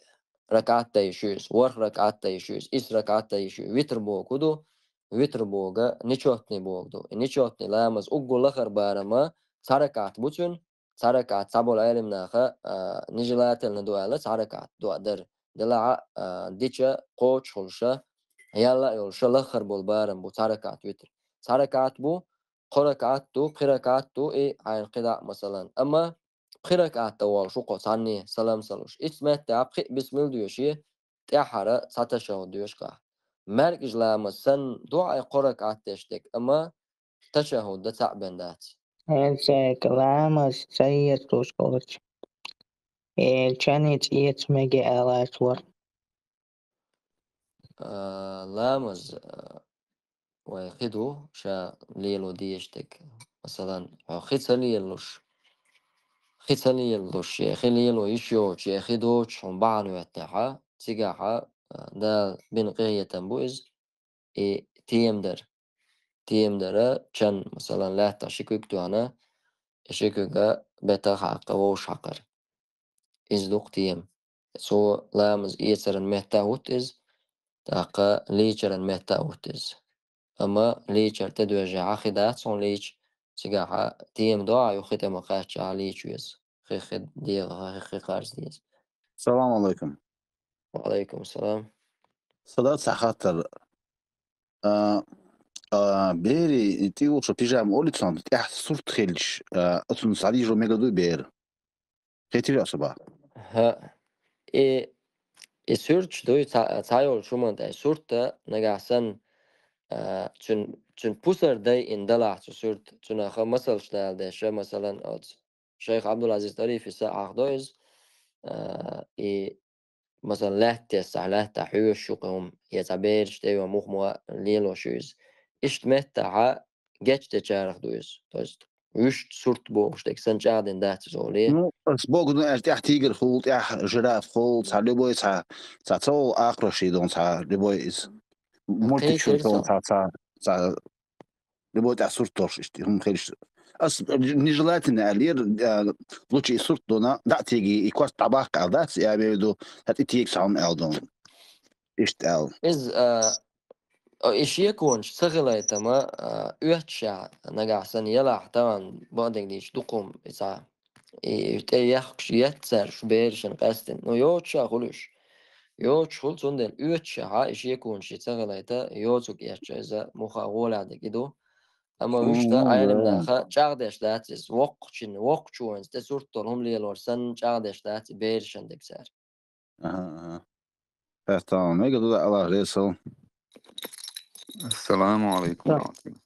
ракаӀат дан йиш ю иза, ворхӀ ракаӀат дан йиш ю иза, исс ракаӀат дан йиш ю. Витр боху ду, витр боху нечётный боху ду. И нечётный ламаз уггар лахара барамма цхьа ракаӀат бу цуьнан, цхьа ракаӀат цхьаболу Ӏеламнаха, а, нежелательно ду аьлла, цхьа ракаӀат доӀа дар. Делахь а, а, дича кхочушхуьлуша, ял а йолуша лаххара болу барам бу цхьа ракаӀат витр. Цхьа ракаӀат бу, кхо ракаӀат ду, пхи ракаӀат ду, и хьайна кхидӀа а, масалан. Амма пхи ракаӀат дан волуш ву кхо цхьанне салам ца луш. Ицу меттехь пхиъ бисмил доьший, тӀаьххьара цхьа ташаххуд доьшуш ахь. МаьркӀажа ламаз санна ду хьайн кхо ракаӀат деш дерг, амма ташаххуд дан цхьаъ бен дац. Эцега ламаз ца ецалуш волчу, э, чан ницкъ эца мега аьлла аьлла вара. А, ламаз, а, вай хи ду, ша лело дезаш дерг. Масалан, хьо хи ца лелалуш, хи ца лелалуш, я хи лело йиш йоцуш, я хи доцуш хьуна бахьана хӀоьттахьа, цигахьа, а, Дала бина къинхетам бу иза, и тема дара. Тема дара, чан, масалан, лаьттах ши куьг тоьхна, и ши куьга бетах хьакха, вовшах хьакхар. Иза ду-кх тема. Цо ламаз эцаран метта а хӀутту иза, тӀаккха лийчаран метта а хӀутту иза. Амма лийчар тӀедоьжжехьа хи дац хьуна лийча, цигахьа тема дохьа юха хи тӀе ма-кхаьччехьа лийча веза. Хи, хи дегӀаха, хи, хи харц деза. Салам алейкум. Ва алейкум салам. Сада цхьа хаттар. А, а, бери тӀе вукху пижама олу цунна, тӀехь сурт хилча, а, оцунна схьадийжо мега дуй бер? Хетира аса бах. ХӀа, и, и суьрташ дуй, ца-, цхьа йолчу хӀуманна тӀе. Сурт а нагахь санна, а, цуьн-, цуьнан пусар дайина далахь цу суьрт, цунах масалш дала деш, масалан, оцу шайх Абдулазиз Тарифис а хьахдо иза, а, и, масалан, лаьтта тесахь, лаьттахь хьоьшуш ю кхин хӀума, я цхьа бераш тӀе йо муха ма лелош ю иза. Иштта меттахьа гечдечарах ду иза. То есть, вуьшта сурт бохуш дерг санна чӀагӀдина дац иза олий. Ну, ас богу, ну, аьлла, тӀехь тигр хуьлу, тӀехь жираф хуьлу, цхьа любой цхьа, цхьа цо акхараш йи дон цхьа любой иза. Мультик шуна цхьа, цхьа, цхьа любой тӀехь сурт долуш иштта, хӀума хилча. Ас нежелательно аьллера, а, лучи и сурт дона, дӀа а теги, и кост дӀабаккха аьлла дац, я имею в виду, хӀа тӀе тега цхьа хӀума аьлла дон. Иштта аьлла. Иза, а, о, и шеконаш ца хилайтама, а, оьттуш а нагахь санна ялахь тахана бакъдерг дийча дукха хӀума и цхьа. И тӀе яхкуш етта цара шу берашна къаьстина. Ну, йоцуш а хуьлу уьш. Йоцуш хуьлу, цундела оьттуш а, и шеконаш и ца хилайта, йоцург эцча иза муха гӀолехь дерг и ду. Амма вуьшта М, Ӏеламнаха чӀагӀдеш дац иза. Воккхачун, воккхачо вайна тӀе сурт долу хӀума лелор санна чӀагӀдеш дац и берашна дерг цара. Аха, аха. Хаттам, мега ду Аллах реза хуьлда. Ассаламу алейкум ва рахматуллах.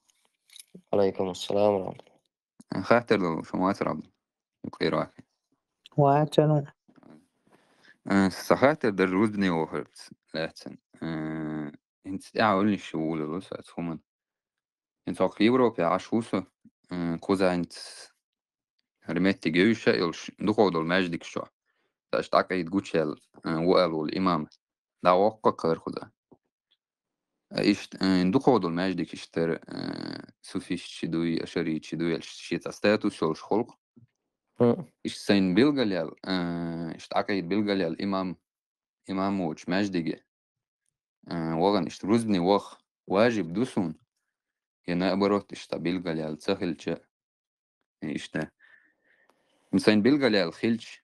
Алейкум ассалам ва рахматуллах. Хаттар долуш вацара, Абдул? Юкъера вац. Вацара. Э, сан хаттар дара рузбане вохарца лаьцна. Э, хӀинца тӀаьхьа уьллуш вулало сан хӀуманна. ХӀинца хӀокху Европе Ӏаш ву со, м, кхузахь хӀинца хӀара меттиг евзаш а йолуш, дукхах долу маьждигаш чохь. Цаьш дӀакъийда гучуяьлла, м, ву аьлла волу имам. ДӀавоккху-кх хӀара кхузахь. Иштта, м, дукхах долу маьждиг иштта, м, суфистчий дуй, ашарийчий дуй аьлла, шен цхьа статус йолуш хуьлу-кх. Иштта сайн билгалъяьлла, м, иштта Ӏакъийда билгалъяьлла имам, имам волчу маьждиге, м, вахана иштта рузбане ваха важиб ду суна, я наоборот, иштта билгалъяьлла ца хилча, иштта. Сайн билгалъяьлла хилча,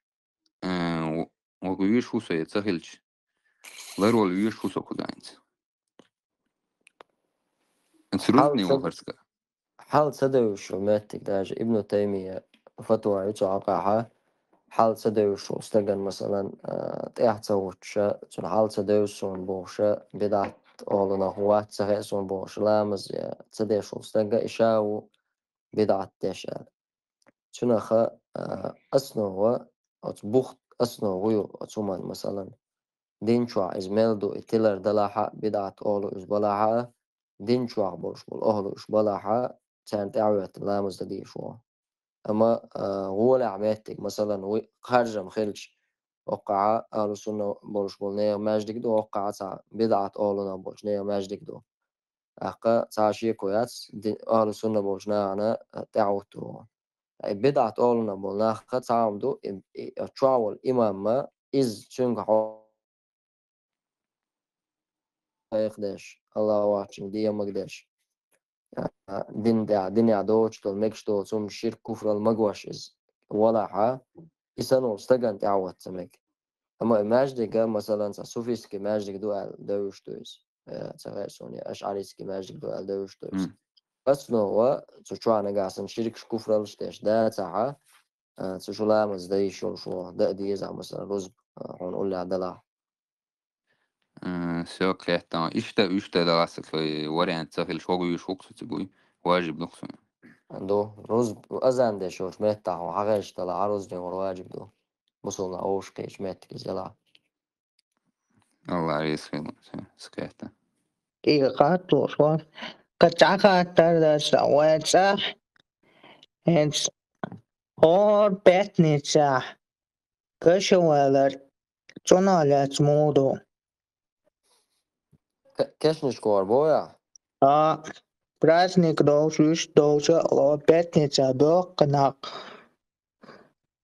а, в-, ваха вуьйш ву со, я ца хилча, ларвала вуьйш ву со кхузахь хӀинца. Хьал рузбане ца, вахарца. Хьал ца девзаш ву меттиг даже. Ибн Таймия фатва ю цу хьокъехь. Хьал ца девзаш ву стагана, масалан, а, тӀаьхьа ца гӀуттуш, цунна хьал ца девза суна бохуш, бидӀат олунах вац, ца хаьа суна бохуш, ламаз я ца деш ву стаг, и ша ву бидӀат деш аьлла. Цунаха, а, основа, оцу бух основа ю оцу хӀуман, масалан, дин чохь иза мел ду, и тилар далахь а, бидӀат олу иза балахь а, дин чохь болуш болу охьалуш балахь а, царна тӀаьхьаветтина ламаз дан дийш ву. Амма, а, гӀолехь меттиг, масалан, вуй харжам хилча, оккхахь а ахьлу сунна болуш болу нехан маьждиг ду, оккхахь а цхьа бидӀат олунах болчу нехан маьждиг ду. ТӀаккха цхьа а шеко яц, ди-, ахьлу сунна болчу нахана тӀаьхьахӀуттур ву. И бидӀат олунах болу нахах цхьа хӀума ду, и, и, чохь волу имамма иза цуьнга хьо-, хьехадеш, Аллаху ахчунга демаг деш. А, дин тӀехь, динехь доцуш долу, мегаш доцу хӀума ширк, куфрал магош иза валахь а, и санна волу стагана тӀаьхьахӀотта ца мега. Амма и маьждига, масалан, цхьа суфистский маьждиг ду аьлла девзаш ду иза. Э, ца хаьа суна, я ашъарийский маьждиг ду аьлла девзаш ду иза. М. Основа, цу чохь нагахь санна ширкаш, куфралш деш дацахь а, а, цу шу ламаз дан йиш йолуш ву, дан а дезахь, масалан, рузба, а, хьуна уллехь далахь. М, всё, кхетта. Иштта, иштта далахь аса, вариант ца хилча, ваха вуьйш ву-кх со цига, вуй? Важиб ду-кх суна. Ду, рузба, азан деш йолчу меттахь хьо хьахезаш далахь, хьан рузбане вара важиб ду. Мусулман вовшахкхеташ меттиг иза елахь. Аллах реза хуьлда, всё, аса кхетта. И хаттар вара. Кхин цхьа хаттар ду сан вайца. ХӀинца хӀора пятницехь кешнавалар, цунах лаьцна муха ду? Ке-, кешнашка вахар боху ахь? А, праздник долуш, вуьшта долуш, хӀора пятницехь боьлху-кх нах.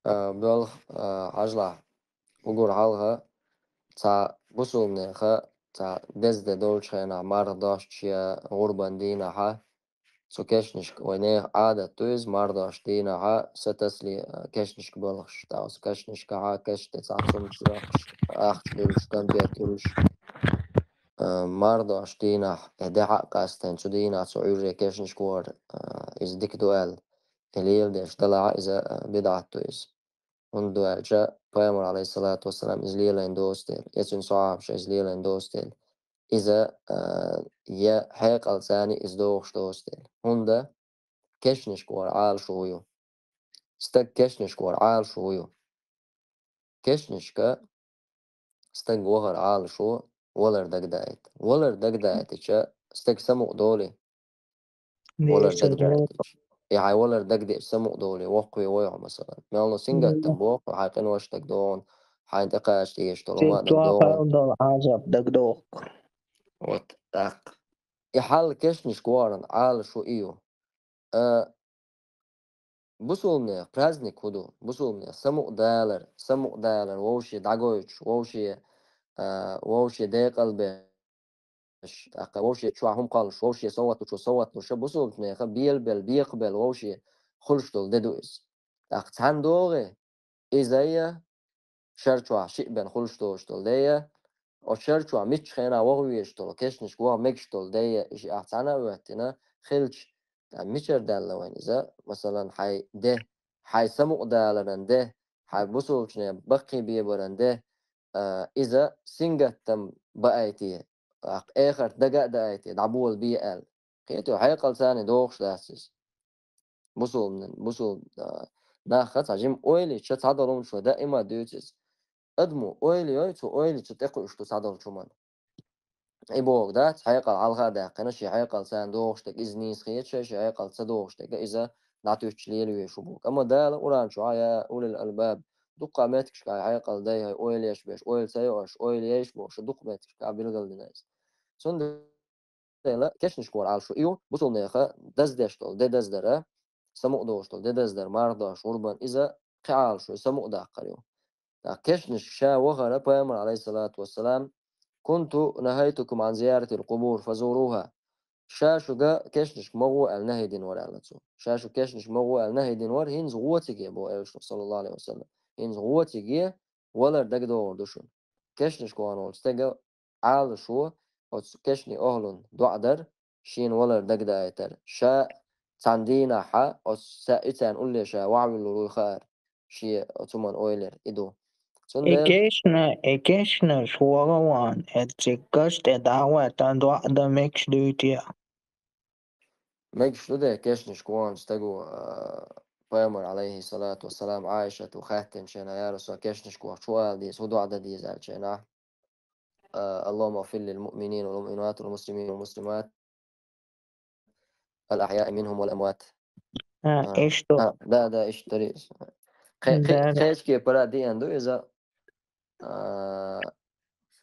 А, боьлху, а, хьажалахь. Уггар хьалха цхьа бусулбанеха, цхьа деза де долчу хенахь, марха достуш я гӀурбан дийнахьа, цу кешнашка, вай нехан Ӏадат ду иза, марха достуш дийнахьа, са тасале, а, кешнашка боьлхуш. ТӀаккха оцу кешнашкахьа, кешнаш тӀе цхьацца хӀумнаш йохкуш, ахча дуьллуш, кампет дуьллуш. А, марха достуш дийнахь, э, дехьа а къастийна, цу дийнахь цу Ӏуьйре кешнашка вахар, а, иза дика ду аьлла, и леладеш далахь, иза, а, бидӀат ду иза. ХӀунда аьлча Пайхамар, алейхиссалату вассалам, иза лелийна доцу дела, я цуьнан сахьабаша иза лелийна доцу дела, иза, а, я хьекъалца иза дохуш доцу дела. ХӀунда кешнашка вахар Ӏалашо ю. Стаг кешнашка вахар Ӏалашо ю. Кешнашка стаг вахар Ӏалашо валар дагадаийта. Валар дагадаийтича, стаг самукъа долий? Валар дагадаийтича. И хьайн валар дагадеъча самукъа долий, воккхаве вой хьо, масалан. Мелло сингаттам боху, хьайн къиношна дагадогӀу, хьайна тӀекхача дезаш долу хӀума а дагадогӀу. Хьал долу хьажат дагадогӀу. Вот, тӀаккха. И хьал кешнашка вахаран Ӏалашо и ю. А, бусулбанех праздник хӀун ду? Бусулбанех самукъадалар, самукъадалар, вовше дӀагойтуш, вовше, а, вовше декъалбеш, тӀаккха вовше чохь хӀума кхоллуш, вовше совгӀат лучо совгӀат луш, бусулбанеха белабелла, бекхабелла вовше хуьлуш долу де ду иза. ТӀаккха цхьаьна догӀий, иза я, шар чохь шиъ бен хуьлуш долуш долу де я, оцу шар чохь миччу хенахь ваха везаш долу, кешнашка ваха мегаш долу де я, и шиъ ахь цхьаьна а хӀоьттина хилча, тӀаккха мичара даьлла вайн иза? Масалан, хьайн де, хьайн самукъадаларан де, хьайн бусулбанех баккхийбебаран де, а, иза сингаттам баийти, а, эхарт дага а даийти, дӀаболабе аьлла. Кхетий, хьекъалца дохуш дац иза. Бусулбанан, бусул-, а, нахаца цхьа жима ойла йича цхьадолу хӀуманаш вай даима дуьйцу иза. Адамо ойла йой, цу ойла йича тӀекхуьуш ду цхьадолчу хӀуманна. и бохург дац, хьекъал хьалха а даьккхина, шен хьекъал царна догӀуш дерг иза нийса хеташ, шен хьекъал ца догӀуш дерг иза дӀатуьттуш лелавеш ву бохург. Амма Дала Къуръан чу: «Я улил албаб», дуккха меттигашка хьекъал дай, хьай ойла еш беш, ойла ца йо аша, ойла еш бохуш, дуккха меттигашка билгалдина иза. Цундела кешнашка вар Ӏалашо и ю, бусулнеха даздеш долу де даздара, самукъадолуш долу де даздара, марха дош, гӀурбан, иза кхин Ӏалашо, самукъадаккхар ю. ТӀаккха кешнашка ша вахара пайхамар, алейхиссалату вассалам: «Кунту нахайтукум ан зияратил кубур, фазуруха». Ша шуьга кешнашка ма гӀо аьлла нахьи дина вара аьлла цо. Ша шу кешнашка ма гӀо аьлла нахьи дина вара, хӀинца гӀо циге боху элчано, саллаллаху алейхи ва саллам. ХӀинца гӀо циге валар дагадогӀур ду шуна. Кешнашка вахана волчу стеган Ӏалашо оцу кешнийн охӀлун доӀа дар, шена валар дагадаийтар. Ша цхьана дийнахьа оцу ца-, и царна улле ша вахьавуьллур вуй хаар, шен оцу хӀуманна ойла яр и ду. И Цундела кешна, и кешнаш вогӀа ван, эцциг каш тӀе дӀа а веттан, доӀа дан мегаш дуй те? Мегаш ду де, кешнашка вахана стага, а, пайхамар, алейхиссалату вассалам, Ӏайшату хаьттина шена: «Я Расулаллах, кешнашка вахча хӀун ала деза, хӀун доӀа дан деза?» аьлла шена. А, «Аллахумма гфир лил муъминин вал муъминат вал муслимин вал муслимат, ал ахьяи минхум вал амват». А, А, иштта. а, да, да, иштта ри-, кхе-, кхе-, Да, да. кхечу кепара деана ду иза. А,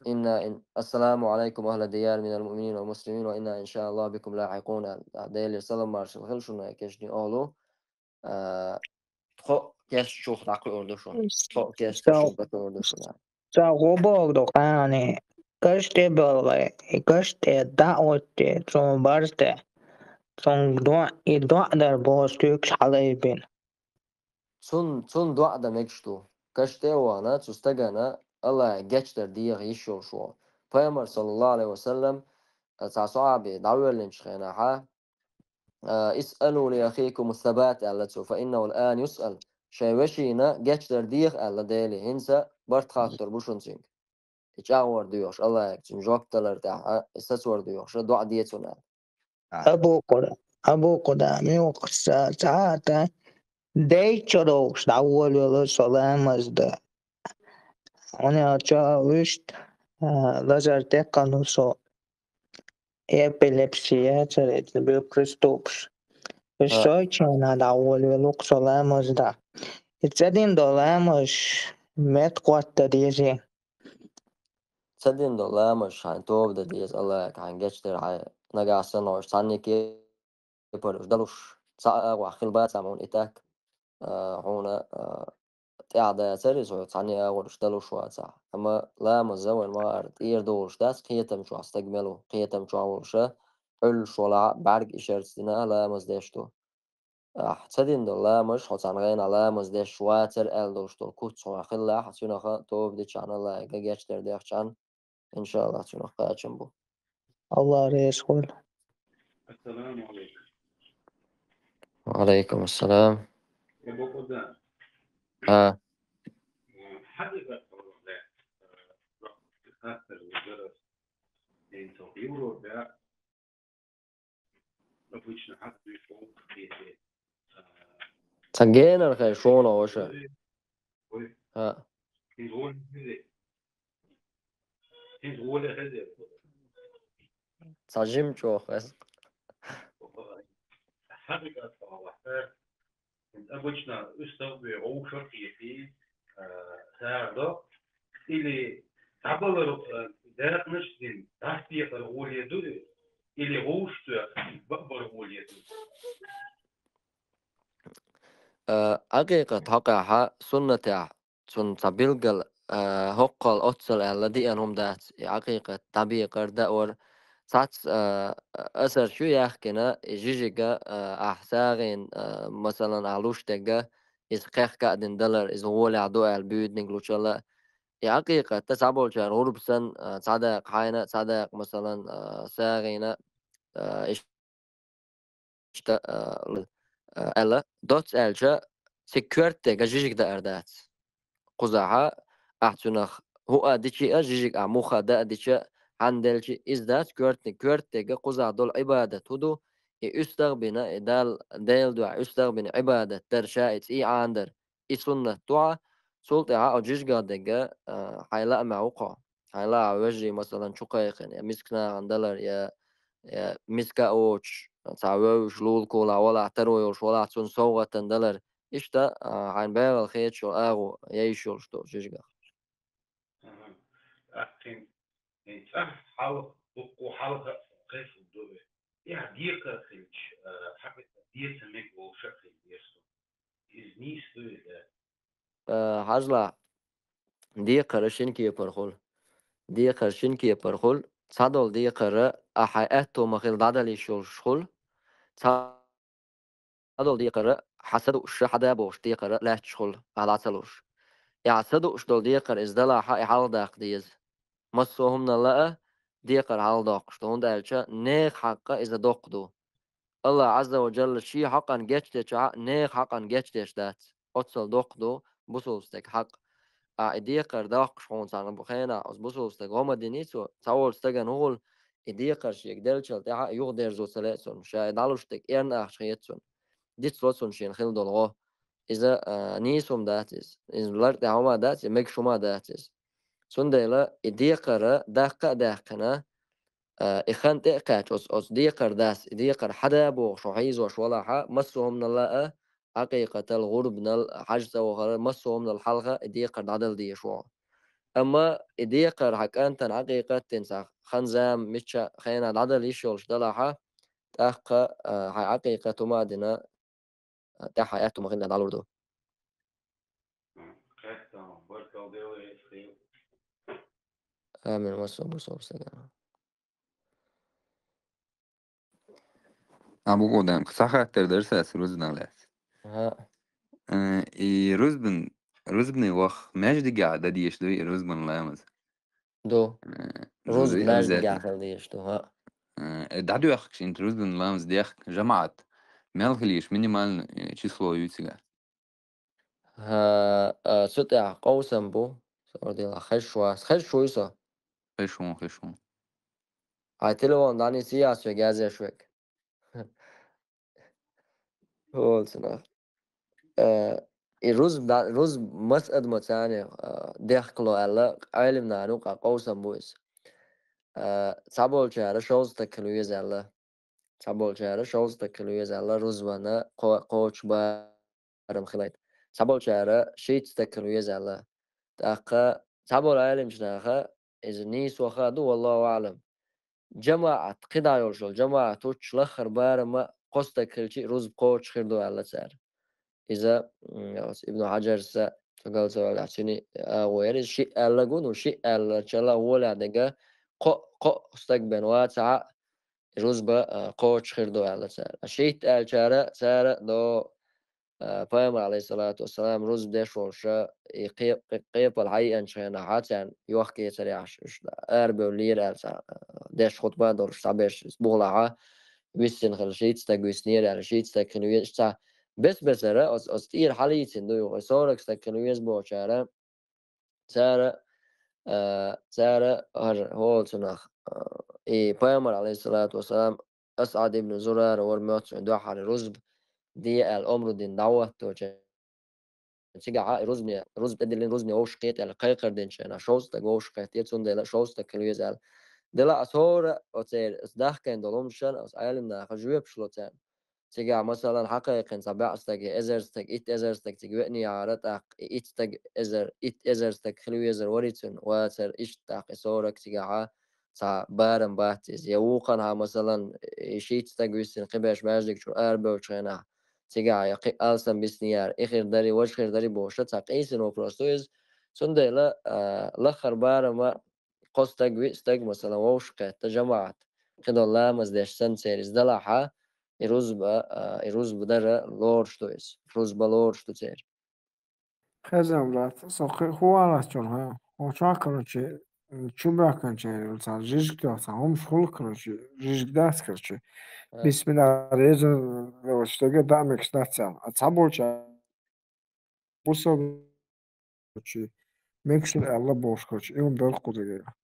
инна ин-, «Ассаламу алейкум, ахла дияр минал муъминин вал муслимин, ва инна, иншааллах, бикум лахьикъун», аьлла. Делера салам маршалла хила шуна, кешнийн охӀлу. А, тхо кешнашка дӀакхуьур ду шуна. Тхо кешнашка Со, шуна дӀакхуьур ду шуна. со гӀо бохург ду, кхана, каш тӀе а белхий, и каш тӀе дӀа а веттий, цунна барз тӀе, цунна доӀа, и доӀа дар боху стуьйкаш хьалаайбина. Цунна, цунна доӀа дан мегаш ду. Каш тӀе а вахана, цу стагана Аллахье гечдар деха йиш йолуш ву. Пайхамар, саллаллаху алейхи ва саллам, цхьа сахьаби дӀавоьллинчу хенахьа, а, «Исъалу ли ахикум ас-сабат», аьлла цо, «фа иннаху ал-ан юсъал». Шайн вешина гечдар деха аьлла Деле, хӀинца барт хаттор бу шуна цуьнга. И чӀагӀор доьхуш, Аллахье цуьнан жоп далар тӀехь, а, и сацор доьхуш, доӀа де цунна аьлла. А. Абу Къуда-, Абу Къудама юкъахь ца-, цхьа а тӀе дайча чу довхуш дӀаволавелла со ламаз дан. ХӀунда аьлча вуьшта, а, лазар текхна ву со. Эпилепсия яцара иза, бу приступаш. Уьш А. сойчина дӀаволавелла ву-кх со ламаз дан. И ца дина долу ламазаш меттахӀотта дезий? Ца дина долу ламазаш хьайн тоба дан деза, Аллахье хьайн гечдар хьайн нагахь санна хьуьш цхьанне кепара уьш далуш цхьа а агӀор хила бацахь хьуна и так, а, хьуна, а, тӀаьхьа дацара иза хьо цхьанне а агӀор уьш далуш вацахь. Амма ламаза вайн ма-, ара тӀера догӀуш дац, кхетам чохь стаг мел ву, кхетам чохь волуша, Ӏуьллуш валахь а, бӀаьрг ишарца дина а ламаз деш ду. Ахь ца дина долу ламазаш, хьо цхьана гӀенахь ламаз деш вацара аьлла долуш долу куц хьуна хилалахь, цуьнах тоба дичахьана, Аллахье гечдар дехчахьана, иншааллах, цуьнах кхачам бу. Аллах реза хуьлда. Ассаламу алейкум. Ва алейкум ассалам. Я бокурдан. А. Хьадис хастар вуьгара, ин цо Европе обычно хьадис вуьгу кхетий. Цхьа генар хай шуна ваша. Ой. А. Ин гули хили. Ин гули хили. Цхьа жим чӀогӀа ас. Хьадис хастар вуьгара. Обычно уьстагӀ бен гӀовшах кхетий, а, сагӀа до, или дӀабалар, а, дакъанаш дин, дӀасадекъар гӀоле ду, или гӀовш цоьх бакъбар гӀоле ду. А, Ӏакъикъат хьокъехьа суннатехь цунна цхьа билггал, а, хӀоккхул оццул аьлла деана хӀума дац, и Ӏакъикъат дӀабекъар, даор. Цхьацца, а, асар чу яхкина, и жижига, а, ахь сагӀина, а, масалан, ахь луш дерг, иза кхехка а дина далар, иза гӀолехь ду аьлла буьйданиг лучул а. И Ӏакъикъат цхьаболчара гӀурба санна, а, цхьа дакъа хьайна, цхьа дакъа, масалан, а, сагӀина, а, иш- иштта, а, а, аьлла, доцца аьлча, цига коьртага жижиг даар дац. Кхузахьа ахь цуьнах хӀуъа дичи а, жижиг ахь муха даа дича, хьанна делчи иза дац, коьртниг коьртага кхузахь долу Ӏибадат хӀу ду, и уьстагӀ а бина, и Дал-, Делан дуьхьа уьстагӀ а бина Ӏибадат дар ша, и цӀий Ӏанадар, и суннат ду хьа, цул тӀаьхьа оцу жижигах дерг, а, хьайн лаамехь ву кхо. Хьайна лаахь вежарий, масалан, чу кхайкхина, я миска нахана далар, я, я миска а воцуш, цхьа вевзаш лулакулахь валахь, таро йолуш валахь, цунна совгӀатана далар. Иштта, а, хьайна бегӀал хеташ йолу агӀо я йиш йолуш долу жижигах. Аха. ТӀаккха и цӀахь хьалха, дуккха хьалха кхайкхина ду вай. Я декхар хилча, а, хьакъ децан мега вовшах хила деза. Иза нийса ду иза? Э, хьажалахь, декхар шина кепара хуьлу. Декхар шина кепара хуьлу. Цхьадолу декхар ахь хьайн аьтто ма-хилла дӀадала йиш йолуш хуьлу. Цхьадолу декхар хьан са дууш, хьан да бохуш декхар лаьтташ хуьлу, ахь дӀа ца луш. И хьан са дууш долу декхар иза далахь, и хьалха даккха деза. Массо а хӀуманал а декхар хьалха доккхуш ду, хӀунда аьлча нехан хьакъ иза доккха ду. АллахӀ Ӏазза ва Джалла шен хьакъан гечдечохь а нехан хьакъан гечдеш дац. Оццул доккха ду бусулба стеган хьакъ. А и декхар доккхуш хьуна цхьана хенахь оцу бусулба стага гӀо ма динний цо, цхьаволчу стагана хӀун хуьлу, и декхар шега деллачул тӀаьхьа юхадерзо ца лаьа цунна, ша и дӀалуш дерг эрна ахча хета цунна. Дицло цунна шена хила долу гӀо. Иза, а, нийса хӀума дац иза. Иза лар тӀехь хӀума дац, и мегаш хӀума дац иза. Цундела и декхар даккха а даьккхина, а, и хан тӀе а кхаьчча, оцу, оцу декхар дас, и декхар хьан да бохуш хьийзош валахь, массо а хӀуманал а, Ӏакъикъатал, гӀурбанал, хьаьж цӀа вахарал, массо а хӀуманал хьалха и декхар дӀадала дезаш ву. Амма и декхар хьан кӀантана Ӏакъикъат дина цхьа хан-зама мичча хенахь дӀадала йиш йолуш далахь, тӀаккха, а, хьайн Ӏакъикъат хӀума а дина, тӀаьхьа аьтту ма-хиллара дӀалур ду. Амин. Массо а бусалба стагана. Абу Гудан, схьахаттар дара сас рузбанах лаьцна. Ага. Э, и рузбан, рузбане ваха маьждигехь дан дезаш ду и рузбан ламаз? Ду. Э, рузбан ду, маьждигехь обязательно хила дезаш ду, ага. Э, дӀадоьхкаш инт рузбан ламаз дехка жамаӀат мел хила езаш минимальное, э, число ю цигахь? ХӀа, а, цу тӀехь къовсам бу. Сордила, хезаш вац. Хезаш вуй со? Хезаш ву, хезаш ву. Хьайн телефон дӀанисъяй ас вега язъеш верг. Олцунах. Э, и рузб да-, рузб мас адамаца, а, дехкало аьлла, Ӏелимнана юкъа къовсам бу иза. Э, цхьаболчара шовзткъа стаг хила веза аьлла. Цхьаболчара шовзткъа стаг хила веза аьлла, рузбана кхо-, кхочуш барам хилийта. Цхьаболчара шийтта стаг хила веза аьлла. ТӀаккха цхьаболу Ӏелимчу наха иза нийса ваха а ду, валлаху аӀлам. ЖамаӀат, кхидӀа йолуш йолу жамаӀат хӀуттуш лаххара барам а кхо стаг хилча а рузба кхочуш хир ду аьлла цара. Иза, м, оцу Ибн Хьаджарса, цо галцаваьлла, цуьнан агӀо яра иза, шиъ аьлларг ву, ну, шиъ аьлларчалла гӀолехь дерг кхо-, кхо стаг бен вацахь а, рузба, а, кхочуш хир ду аьлла цара. А шийтта аьллачара, цара до, а, Пайхамар, алейхиссалату вассалам, рузба деш волуш, и кхе-, кхе-, кхепал хьайиъначу хенахь царна йохкаэцар яхьаш, уьш арабевллера аьлла цхьа, а, деш хутба а долуш, цхьаберш бухалахь, виссина хила шийтта стаг виснера аьлла, шийтта стаг хила везаш цхьа бес-бесара, оц-, оцу тӀера хьалийцина ду юха, и сорок стаг хила веза бохучара, цара, а, цара хӀара хӀола цунах, а, и Пайхамар, алейхиссалату вассалам, Асъад ибн Зурара вара моьттуш дуьххьара рузба де аьлла омра дина дӀахӀотточу. Цигахь а рузбане, рузба тӀедиллина, рузбане вовшахкхета аьлла кхайкхар динчу хенахь, шовзткъа стаг вовшахкхетта, цундела шовзткъа стаг хила веза аьлла. Делахь аса хӀора оцеран аса дахкийна долу хӀуманаш, аса Ӏелимнаха жоьпаш ло царна. Цигахь, масалан, хьакхайкхина цхьа бӀе стаг, я эзар стаг, итт эзар стаг цига веанехьара, тӀаккха и итт стаг эзар, итт эзар стаг хила везар варий цуьнан вацар, иштта тӀаккха и сорок цигахь цхьа барам бац иза. Я вукханхьа, масалан, и шийтта стаг виссина кхиберш маьждиг чуьра арабевллачу хенахь, цигахь я кхин алсам биснера, и хир дарий, важа хир дарий бохуш, цхьа къийсина вопрос ду иза. Цундела, а, лаххара барам а кхо стаг, виъ стаг, масалан, вовшахкхетта жамаӀат, кхидолу ламаз деш санна церан иза далахь, и рузба, а, и рузба дара лоруш ду иза. Рузба лоруш ду церан. Хезна, брат, со кхин хӀун валлалц чуьра, хӀа? Хьо чохь, короче, чу баьхкинчеран цхьа жижиг тоьхна, цхьа хӀумаш хуьлу, короче, жижиг дац, короче. А. Бисмилла реза, короче, стага даа мегаш дац царна. А цхьаболчара бусалба, короче, мегаш ду аьлла бохуш, короче, и хӀума дара кхузара.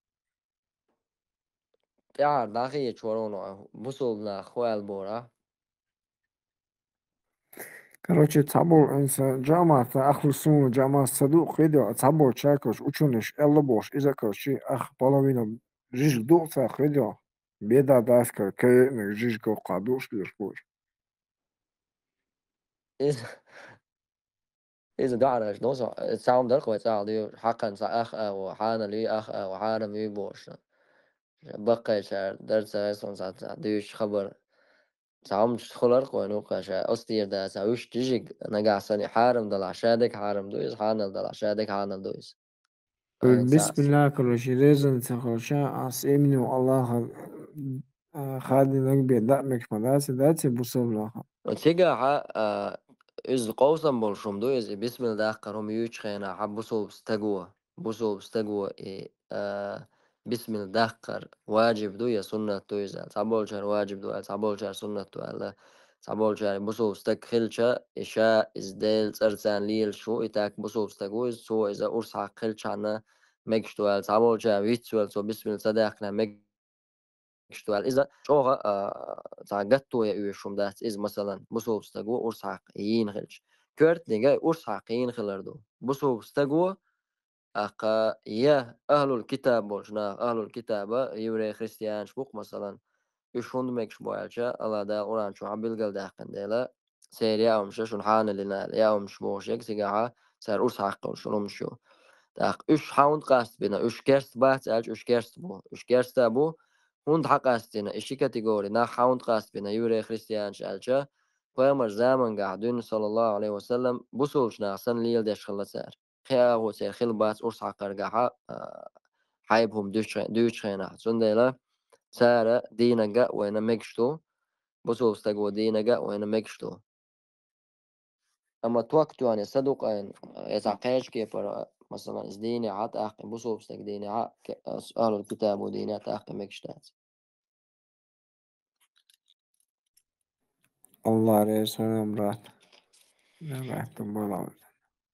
ТӀаьхьара дӀахийча вара хьуна, бусалба наха хӀун аьлла бора? Короче, цхьаболу инса жамаӀата, ахлу сунна жамаӀат ца ду кхидо, цхьаболча, короче, учёныш элла бохуш, иза, короче, ах половина жижиг ду ца кхидо, беда дас, короче, кайниг жижиг кхо дууш беш бу. Иза, иза гаӀараш ду со, цхьа хӀума дара кхо цхьа дийр, хьакхан цхьа ах агӀо, хьанал ю ах агӀо, хьарам ю бохуш. Баккхайчара дара ца гӀайсун цхьа, цхьа дуьйцуш хабар. Цхьа хӀуманаш хулар кхо, ну, кхаша, оцу тӀера да, цхьа уьш жижиг, нагахь санна и хьарам далахь, ша дег хьарам ду иза, хьанал далахь, ша дег хьанал ду иза. Ой, ца бисмилла, короче, резан ца, короче, ас именно Аллаха, а, хадинаг бе даа мегаш ма дац, дац и бусалба наха. Цигахьа, а, иза къовсам болуш хӀума ду, иза бисмилла даккхар хӀума юьйчу хенахьа бусалба стаго, бусалба стаго и, а, бисмилла даккхар ваджиб ду я суннат ду иза аьлла. Цхьаболчара ваджиб ду аьлла, цхьаболчара суннат ду аьлла. Цхьаболчара бусалба стаг хилча, и ша, иза Делан цӀарца лелаш ву, и так бусалба стаг ву иза, цо иза урс хьакха хилчхьана мегаш ду аьлла. Цхьаболчара вицвелла, цо бисмилла ца даьккхина мегаш ду аьлла. Иза чӀогӀа, а, цхьа гатто я оьшуш хӀума дац иза, масалан, бусалба стаг ву урс хьакха йийна хилча. Коьртаниг а урс хьакха йийна хилар ду. Бусалба стаг ву, тӀаккха я ахлул китаб болчу наха, ахлул китаба еврей, христианаш бу-кх, масалан, уьш хӀунда мегаш бу аьлча, Алла Дала Къуръан чохь билгалдаьккхина дела, церан яа хӀумаш шуна хьанал йина аьлла, яа хӀумаш бохуш ерг цигахьа, цара урс хьакха йолуш хӀумаш ю. ТӀаккха уьш хьан хӀунда къастбина, уьш керста бац аьлча, уьш керста бу, уьш керста бу, хӀунда хьан къастбина, и ши категори нах хьан хӀунда къастбина, еврей, христианаш аьлча, пайхамар замангахь дуьйна, саллаллаху Ӏалайхи ва саллам, бусалбачу наха санна леладеш хилла цара. Кхин агӀо церан хилла бац урс хьакхаргахьа, а, хьайба хӀума дуьйцу хе-, дуьйцучу хенахь. Цундела цара дийнарг а вайна мегаш ду, бусалба стаго дийнарг а вайна мегаш ду. Амма ток тоьхна я садукъайн, я цхьа кхечу кепара, масалан, иза дийнехьа тӀаккха, бусалба стаг дийнехьа, ке-, ахлул китабо дийнехьа тӀаккха мегаш дац. Алла реза хуьлда, брат.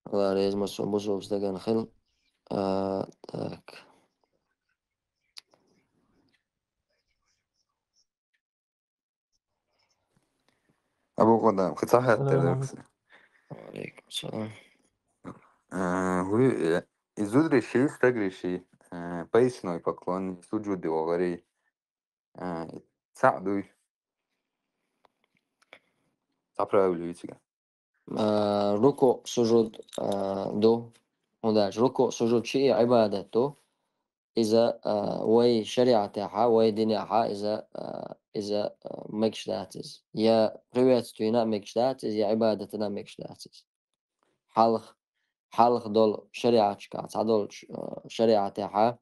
Алла реза хуьлда, бусалба стагана хила. А, так. Абу Къудам, кхин цхьа хаттар Салам. Ва алейкум салам. А, хӀу, э, и зударий ший, стагрий ший, э, поясной поклон, суджуде вогӀарий. А, цхьаъ дуй. Цхьа правило ю цига. А, рукуъ, сужуд, а, ду. ХӀунда аьлча рукуъ, сужуд шиъ Ӏибадат ду. Иза, а, вай шариӀатехьа, вай динехьа иза, а, иза, а, мегаш дац иза. Я приветствийна а мегаш дац иза, я Ӏибадатана а мегаш дац иза. Хьалха, хьалха долу шариӀаташкахь, цхьадолчу, а, шариӀатехьа,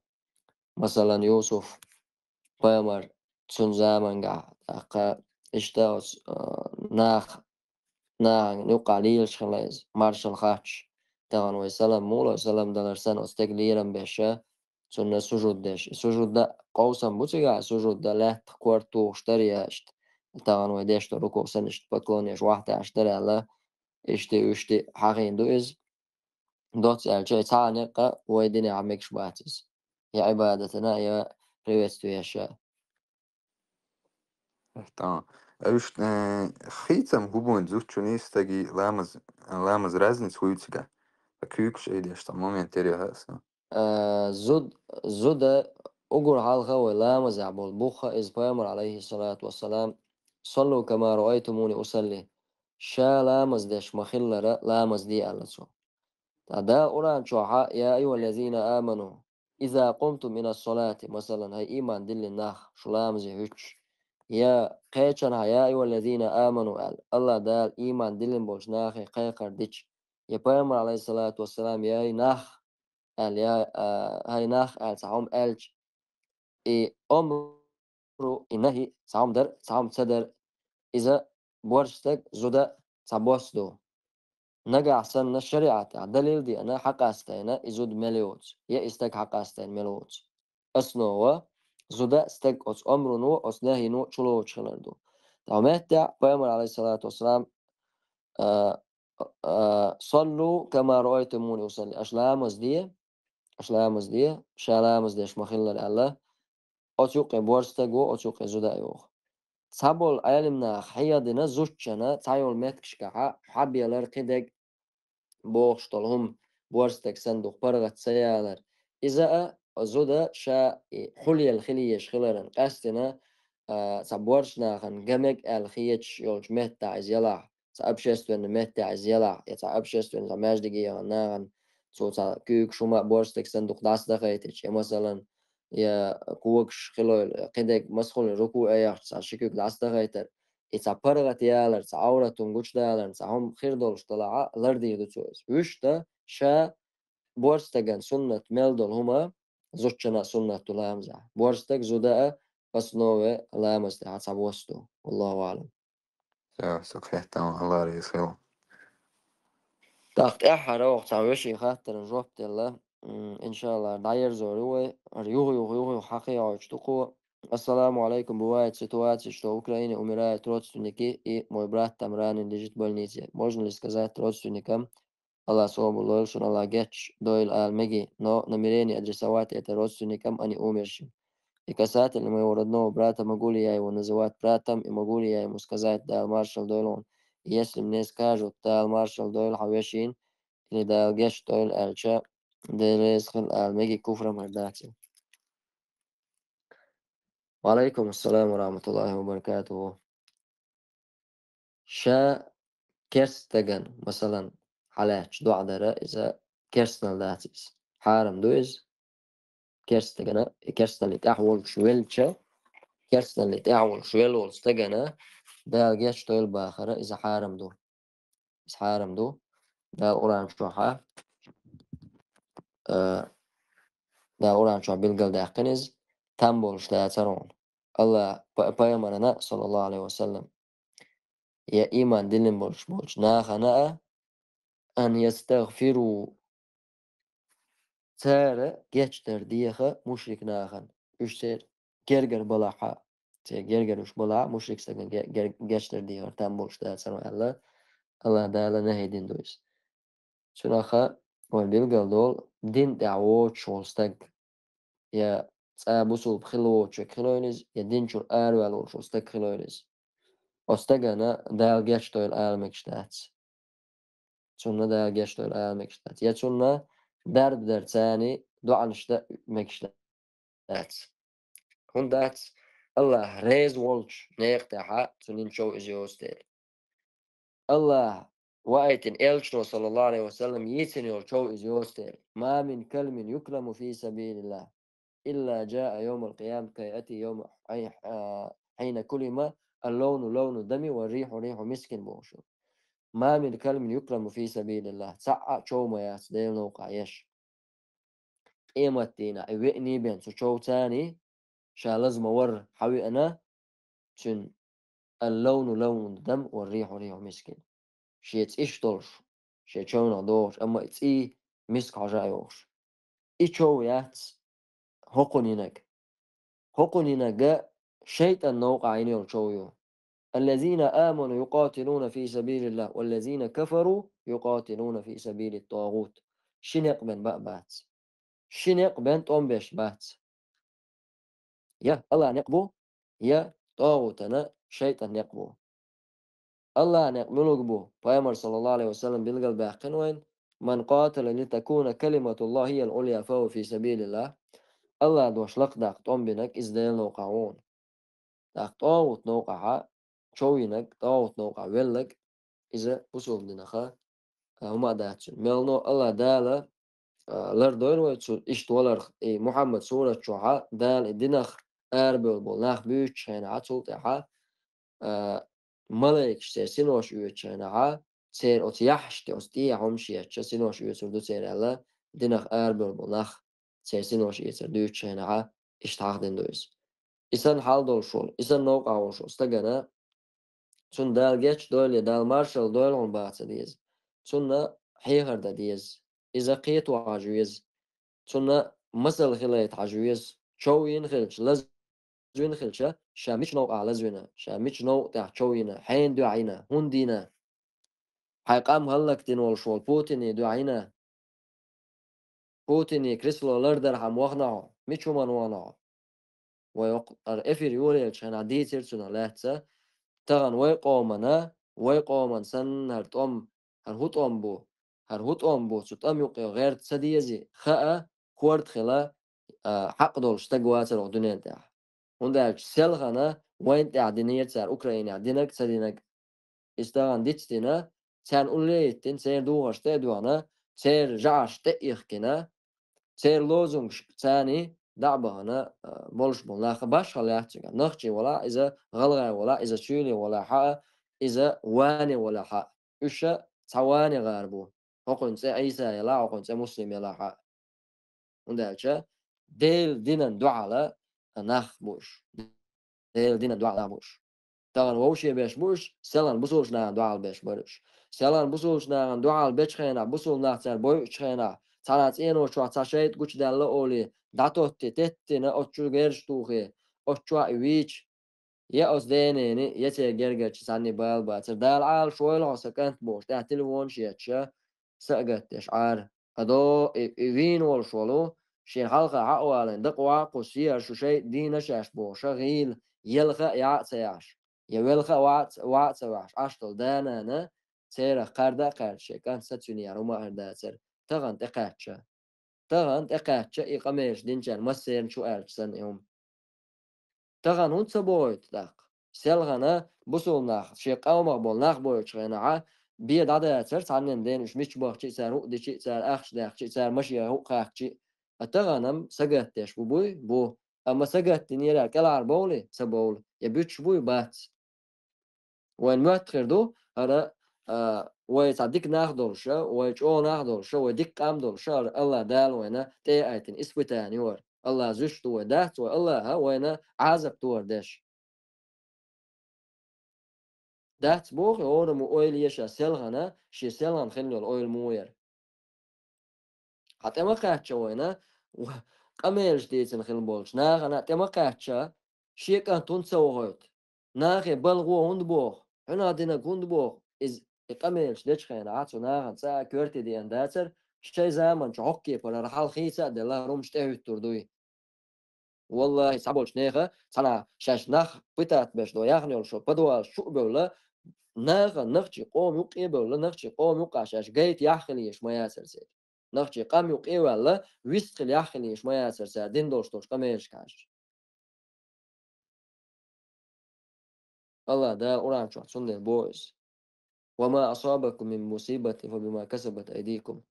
масалан, Юсуф пайхамар, цуьнан замангахь, тӀаккха иштта оцу, а, нах-, нахана юккъахь лелаш хилла иза, маршалла хатта. Тахана вай салам муха ло, салам далар санна, оцу стеган лерам беш, цунна сужуд деш. И сужуд дан къовсам бу цигахь, сужуд дан лаьттах корта тухуш дара я иштта. Тахана вай деш долу рукуъ санна иштта поклонеш вахьтаьш дара аьлла, иштта, иштта хьахийна ду иза. Доцца аьлча, и цхьа а некъ а вай динехь мегаш бац иза. Я Ӏибадатана, я приветствиеша. Тамам. Уьш, э, хийцам хӀун бу зудчунний стагий ламаз, ламаз разница хуьйцуьга? Куьйгаш айдеш цхьа момент яра хьасан. Э, зуд-, зуда угур хьалха вай ламазехь болу бух а иза пайхамар, алейхиссалату вассалам, «Саллу кама раайтумуни усалли». Ша ламаз деш ма-хиллара ламаз де аьлла цо. Ткъа Дала Къуръан чохьа: «Я айюхаллазина аману, иза къумтум илас-салати», масалан, хӀай ийман диллина нах, шу ламазе хӀуьттуш. Я кхечанхьа: «Я айюхаллазина аману», аьлла, Аллах Дала ийман диллина болчу нахе кхайкхар дича. Я пайхамар, алейхиссалату вассалам: «Я хӀай нах», аьлла, я, а, хӀай нах, аьлла, цхьа хӀума аьлча, и омру, и нахӀи, цхьа хӀума дара, цхьа хӀума ца дара, иза борша стаг, зуда цхьа бос ду. Нагахь санна шариӀатехь далил деана, хьакъастайна и зуда мел йоцу, я и стаг хьакъастайна мел воцу. Основа, зуда стаг оцу омруно, оцу нахӀино чулоцуш хилар ду. Тахьа меттехь пайхамар, алейхиссалату вассалам, а, а, «Саллу кама раайтумуни усалли». Аша ламаз де, аша ламаз де, ша ламаз деш ма-хиллара аьлла, оцу юккъе борша стаг ву, оцу юккъе зуда а йоху. цхьаболу Ӏелам наха хьехадина зудчунна цхьайолу меттигашкахьа хьабелар кхидерг бохуш долу хӀума борстаг санна дукха паргӀат ца ялар. Иза а зуда ша и хьулъелла хила езаш хиларан къаьстина, а, цхьа борш нахана гамег аьлла хеташ йолчу меттехь иза ялахь, цхьа общественный меттехь иза ялахь, я цхьа общественный цхьа маьждиге яхана нахана цо цхьа куьйгаш хӀума а борстаг санна дукха дӀасадахайтича, я, масалан, я когаш хилойла, кхидерг масхула рукуӀе яхча цхьа ши куьг дӀасадахайтар. И цхьа паргӀат ялар, цхьа Ӏаврат хӀума гучудаларна, цхьа хӀума хир долуш далахьа, лардийр ду цо иза. Вуьшта ша борстаган суннат мел долу хӀума зудчунна а суннат ду ламазехь. Борстаг, зуда а основе ламаз тӀехьа цхьабосса ду. Валлаху аӀлам. Всё, всё, кхетам, Аллах реза хуьлда. ТӀаккха тӀаьххьара оха цхьа вешин хаттаран жоп делла. М, иншаллах, дӀаерзор ю вай. Юха-юха, юха-юха хьакхайойтуш ду кхо. Ассаламу алейкум. Бывают ситуации, что в Украине умирают родственники, и мой брат там ранен, лежит в больнице. Можно ли сказать родственникам: «Аллах собар лойла шуна, Аллах гечдойла», ала меги, но намерение адресовать это родственникам, а не умершим? И касательно моего родного брата, могу ли я его называть братом, и могу ли я ему сказать: «Дала маршалла дойла хьуна»? И если мне скажут: «Дала маршалла дойла хьан вешин», или «Дала гечдойла» аьлча, «Дела реза хила» ала меги, куфр-м хир дац иза. Ва алейкум ассалам ва рахматуллахи ва баракатуху. Ша керста стагана, масалан, хьалаьцча доӀа дара, иза керстанал дац иза. Хьарам ду иза. Керста стагана, и керстаналлин тӀехь волуш велча, керстаналлин тӀехь волуш велла волу стагана Дала гечдойла бахара, иза хьарам ду. Иза хьарам ду. Дала Къуръан чохьа, а, Дала Къуръан чохь билгалдаьккхина иза, там болуш дацара хьуна. Аллах па-, пайхамарана, саллаллаху алейхи ва саллам, я иман диллина болуш болчу нахана а, ан ястагъфиру, цара гечдар деха мушрик нахана. Уьш церан гергара балахьа, церан гергара уьш балахьа, мушрик стагана ге-, гер-, гечдар дехар там болуш дацара аьлла, Аллах Дала нахӀи дина ду иза. Цунаха вайн билгал долу дин тӀехь воцуш волу стаг, я цкъа бусулба хилла воцуш верг хилойла иза, я дин чуьра араваьлла волуш волу стаг хилойла иза. Оцу стагана Дала гечдойла ала мегаш дац. Цунна Дала гечдойла ала мегаш дац. Я цунна дарба дар царний доӀанаш дан мегаш дац. ХӀунда дац? Аллах реза волчу некъа тӀехьа цунна чов иза йоцу дела. Аллах ваийтина элчано, саллаллаху алейхи ва саллам, йийцина йолу чов иза йоцу дела. Ма мин калмин юкламу фи сабилиллах, илла джаа йомал къиямат кайати йома хьай-, а, хьайна кулима алловну ловну дами ва риху риху мискин бохуш. Ма мин калмин юкламу фи сабилиллах. Цхьа а чов ма яц Делан новкъахь еш. Къематдийнахь и веаний бен цу човцаний, ша лаза ма варра хьан веана, цуьнан алловну ловну дам ва риху риху мискин. Шен цӀиш долуш, шен човнах догӀуш, амма и цӀий миска хьожа а йохуш. И чов яц хӀокхунинаг. ХӀокхунинаг шайтӀан новкъахь йина йолу чов ю. Аллазина аману юкъатилуна фи сабилиллах, валлазина кафару юкъатилуна фи сабилит тагъут. Ши некъ бен баа бац. Ши некъ бен тӀом беш бац. Я Аллах некъ бу, я тагъутана, шайтӀан некъ бу. Аллах некъ муьлуг бу? Пайхамар, саллаллаху алейхи ва саллам, билгал баьккхина вайн: «Ман къатала литакуна калиматуллахи хиял улъя фахува фи сабилиллах». Аллах дош лакхадаккха тӀом бинарг иза Делан новкъахь ву. ТӀаккха тӀагӀут новкъахьа чов йинарг, тӀагӀут новкъахь велларг, иза бусулба динаха, а, хӀума а дац цуьнан. Мелно Аллах Дала, а, лардойла вай цу иштта валарх, и Мухьаммад сурат чохьа Дала и динах арабевлла болу нах буьйцучу хенахьа, цул тӀаьхьа, а, малайкаш церан синош оьцучу хенахьа, церан оцу яхьаште, оцу тӀехьа хӀумаш еттача синош оьцур ду церан аьлла, динах арабевлла болу нах церан синош эцар дуьйцучу хенахьа, иштта хьахдина ду иза. И санна хьал долуш волу, и санна новкъахь волуш волу стагана, цунна Дала гечдойла я Дала маршалла дойла хьуна баха ца деза. Цунна хьехар дан деза. Иза кхето хьажа веза. Цунна масал хилайта хьажа веза. Чов йина хилча, лаз- вина хилча, ша мича новкъахь лазвина, ша мича новкъа тӀехь чов йина, хьенан дуьхьа йина, хӀунда йина? Хьайн къам хӀаллакдина волуш волу Путине дуьхьа йина? Путине кресло лардархьама вахана хьо? Мича хӀуманна вахана хьо? вай окх-, ара эфир йолаелча хенахь дийцира цунах лаьцна, тахана вай къомана, вай къоман санна хӀара тӀом, хӀара хӀун тӀом бу, хӀара хӀун тӀом бу, цу тӀам юкъе гӀерта ца дезий, хаа, корта хила, а, хьакъ долуш стаг вацара оха дуьнен тӀехь. ХӀунда аьлча селхана вайна тӀехь динера цара Украинехь динарг а, ца динарг а. Иза тахана дицдина, царна улле а йиттина, церан духарш тӀе а доьгӀна, церан жӀарш тӀе а ихкина, церан лозунгаш царний дӀа а бахана, а, болуш болу нах башхалла яц цигахь. Нохчи валахь а иза, гӀалгӀай валахь а иза, суьйли валахь а, иза вани валахь а. Уьш цхьа вани гӀар бу. ХӀокхуьнан цӀе Ӏийса елахь а, хӀокхуьнан цӀе Муслим елахь а. ХӀунда аьлча Делан динан дуьхьал нах бу уьш. Делан динан дуьхьал нах бу уьш. Тахана вовше беш бу уьш, селхана бусулчу нахана дуьхьал беш бара уьш. Селхана бусулчу нахана дуьхьал бечу хенахь, бусул нах цара бойучу хенахь, цхьана цӀено чохь цхьа шайтӀа гучудаьлла олий, дӀатоттий, теттина, оцу чу герз тухий, оцу чохь и вийча, я оцу дененна, я церан гергарчу цхьанний бала бацара. Дала Ӏалашвойла хьо, сан кӀант, бохуш, тӀаьхьа телефонаш етташ, са а гатдеш Ӏара. Ткъа до и, и вийна волуш волу, шен хьалха хьа а валийна, дакъа ваха а кхуссий, ара шу шайтӀа дийна шаьш бохуш, гӀийла, елха а яа а ца яхьаш, я велха а ваха а ца, ваха а ца ваьхьаш, Ӏаш долу да-нана, церах кхарда а кхаьрда шен кӀант, са цуьнан яра хӀума а хир дацара, тахана тӀекхаьчча. Тахана тӀекхаьчча и къамелаш динчарна массеран чу аьлча санна и хӀума. Тахана хӀунда ца бохуьйту тӀаккха? Селхана бусул нах, шен къомах болу нах бойтучу хенахь, бен дӀадацара цхьаннен ден уьш мича бахчий а цара, хӀуъа дичий а цара, ахча даьккхичий а цара, машен хӀуъа хаьхкичий а. Ткъа тахана-м сагатдеш бу буй? Бу. Амма сагатдинера кӀелхьара бовлий? Ца бовлу. Я буьтуш буй? Бац. Вайн моьтту хир ду, хӀара, а, вай цхьа дика нах долуша, вай чӀогӀа нах долуша, вай дика къам долуша, хӀара АллахӀ Дала вайна тӀе а айтина, испытание ю хӀара. АллахӀа зуьйш ду вай, дац вай АллахӀа вайна Ӏазап ду хӀара деш. Дац боху, хӀораммо ойла еш а селхана, шен селхана хилла йолу ойла муха яра. Хьан тӀе ма кхаьчча вайна, ва-, къамелаш дийцина хилла болчу нахана тӀе ма кхаьчча, шен кӀант хӀунда ца вохуьйту? Нахе балхо хӀунда боху? Хьуьнах динарг хӀунда боху? Иза и къамелаш дечу хенахь цу нахана цкъа а коьрте деана дацара, шайн заманчу хӀоккхе пара хьалха хийца а делла, хӀара хӀумаш тӀехӀуьттур дуй. ВаллахӀи, цхьаболчу нехан цхьана шаьш нах пытать беш до яхна йолуш подвалаш чу а бевлла, нахана, нохчийн къоман юккъе а бевлла, нохчийн къоман юккъахь шаьш гайта яхь хила езаш ма яцара церан. Нохчийн къам юккъе а ваьлла, вист хила яхь хила езаш ма яцара цара дин долуш долчу къамелашка хьаьжча. АллахӀ Дала Къуръан чохь цундела боху иза: «وما أصابكم من مصيبة فبما كسبت أيديكم».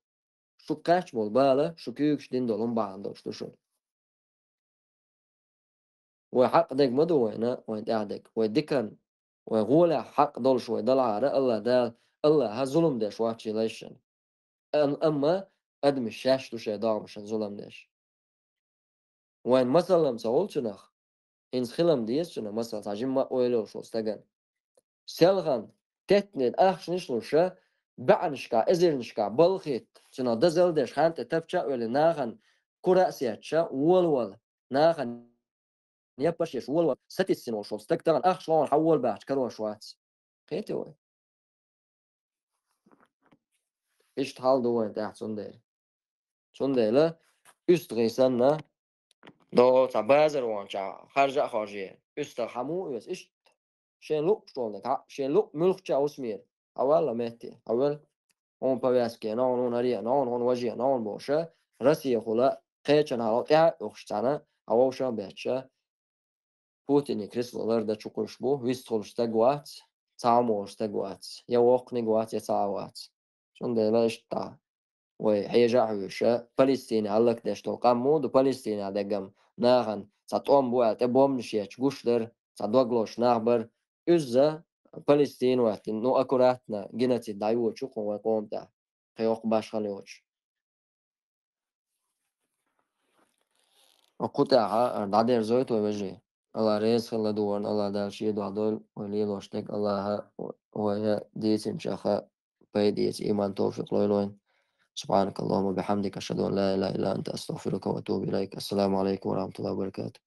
Шу кхаьчна болу бала, шу куьйгаш дина долу хӀума бахьана долуш ду шуна. Вай хьакъ дерг ма ду вайна, вайн тӀехь дерг. Вай дикан, вай гӀолехь хьакъ долуш вай далахьара, АллахӀ Дала, АллахӀа зулам деш вац шен лайшна. Ам-, амма адамаш шаьш ду шайн догӀмашна зулам деш. Вайн масаллам ца хуьлу цунах? ХӀинца хилам деза цунах масал, цхьа жимма а ойла йолуш волу стагана. Селхана теттина ахчанаш луша, баьӀнашкахь, эзарнашкахь балхитта, цунах дозалла деш, хан тӀе тапча а велла, нахана кура а сецча, волавала, нахана яппарш еш волавала, сатийсина волуш волу стаг тахана ахча лохьана хьан вола баьхча карош вац. Кхетий вай? Иштта хьал ду вайн тӀехь цундела. Цундела уьстагӀий санна, догӀу цхьа базар вахча, харжа а хоржий, уьстагӀ хьан муха оьцу? Иштта шен луъуш волу дерг, хьа, шен луъу муьлххача а усмера. Хьан валла метте, хьан вала? Хьуна повязка, ногӀун хӀуна аре, ногӀун хӀуна важе, ногӀун бохуша, Россехула кхечанхьа тӀаьхьа а ухуш цхьаьна, хьан вовшах а бетташа, Путине кресло лардан чу кхуьйсуш бу, вистхуьлуш стаг вац, цхьа а молуш стаг вац, я воккханиг вац, я цхьа а вац. Цундела иштта вай хьежа а хьуьйша, Палестине хӀаллакдеш долу къам муха ду, Палестинехь дегам нахана цхьа тӀом бу аьлла, тӀе бомбанаш етташ гуш дара, цхьа дог лозуш нах бара. Иза Палестина ваьттина, ну, аккуратно геноцид дӀайоьду кху вай къоман тӀехь, кхин йоккха башхалла йоцуш. Кху тӀехь дӀадерзойта вай, вежарий. АллахӀ реза хила ладугӀарна, АллахӀ Дала Шен дуьхьа дойла вай лелош дерг, АллахӀа вайна дийцинчух пайда эца, иман, товфикъ лойла вайна. سبحانك اللهم وبحمدك، أشهد أن لا إله إلا أنت، أستغفرك وأتوب إليك. السلام عليكم ورحمة الله وبركاته.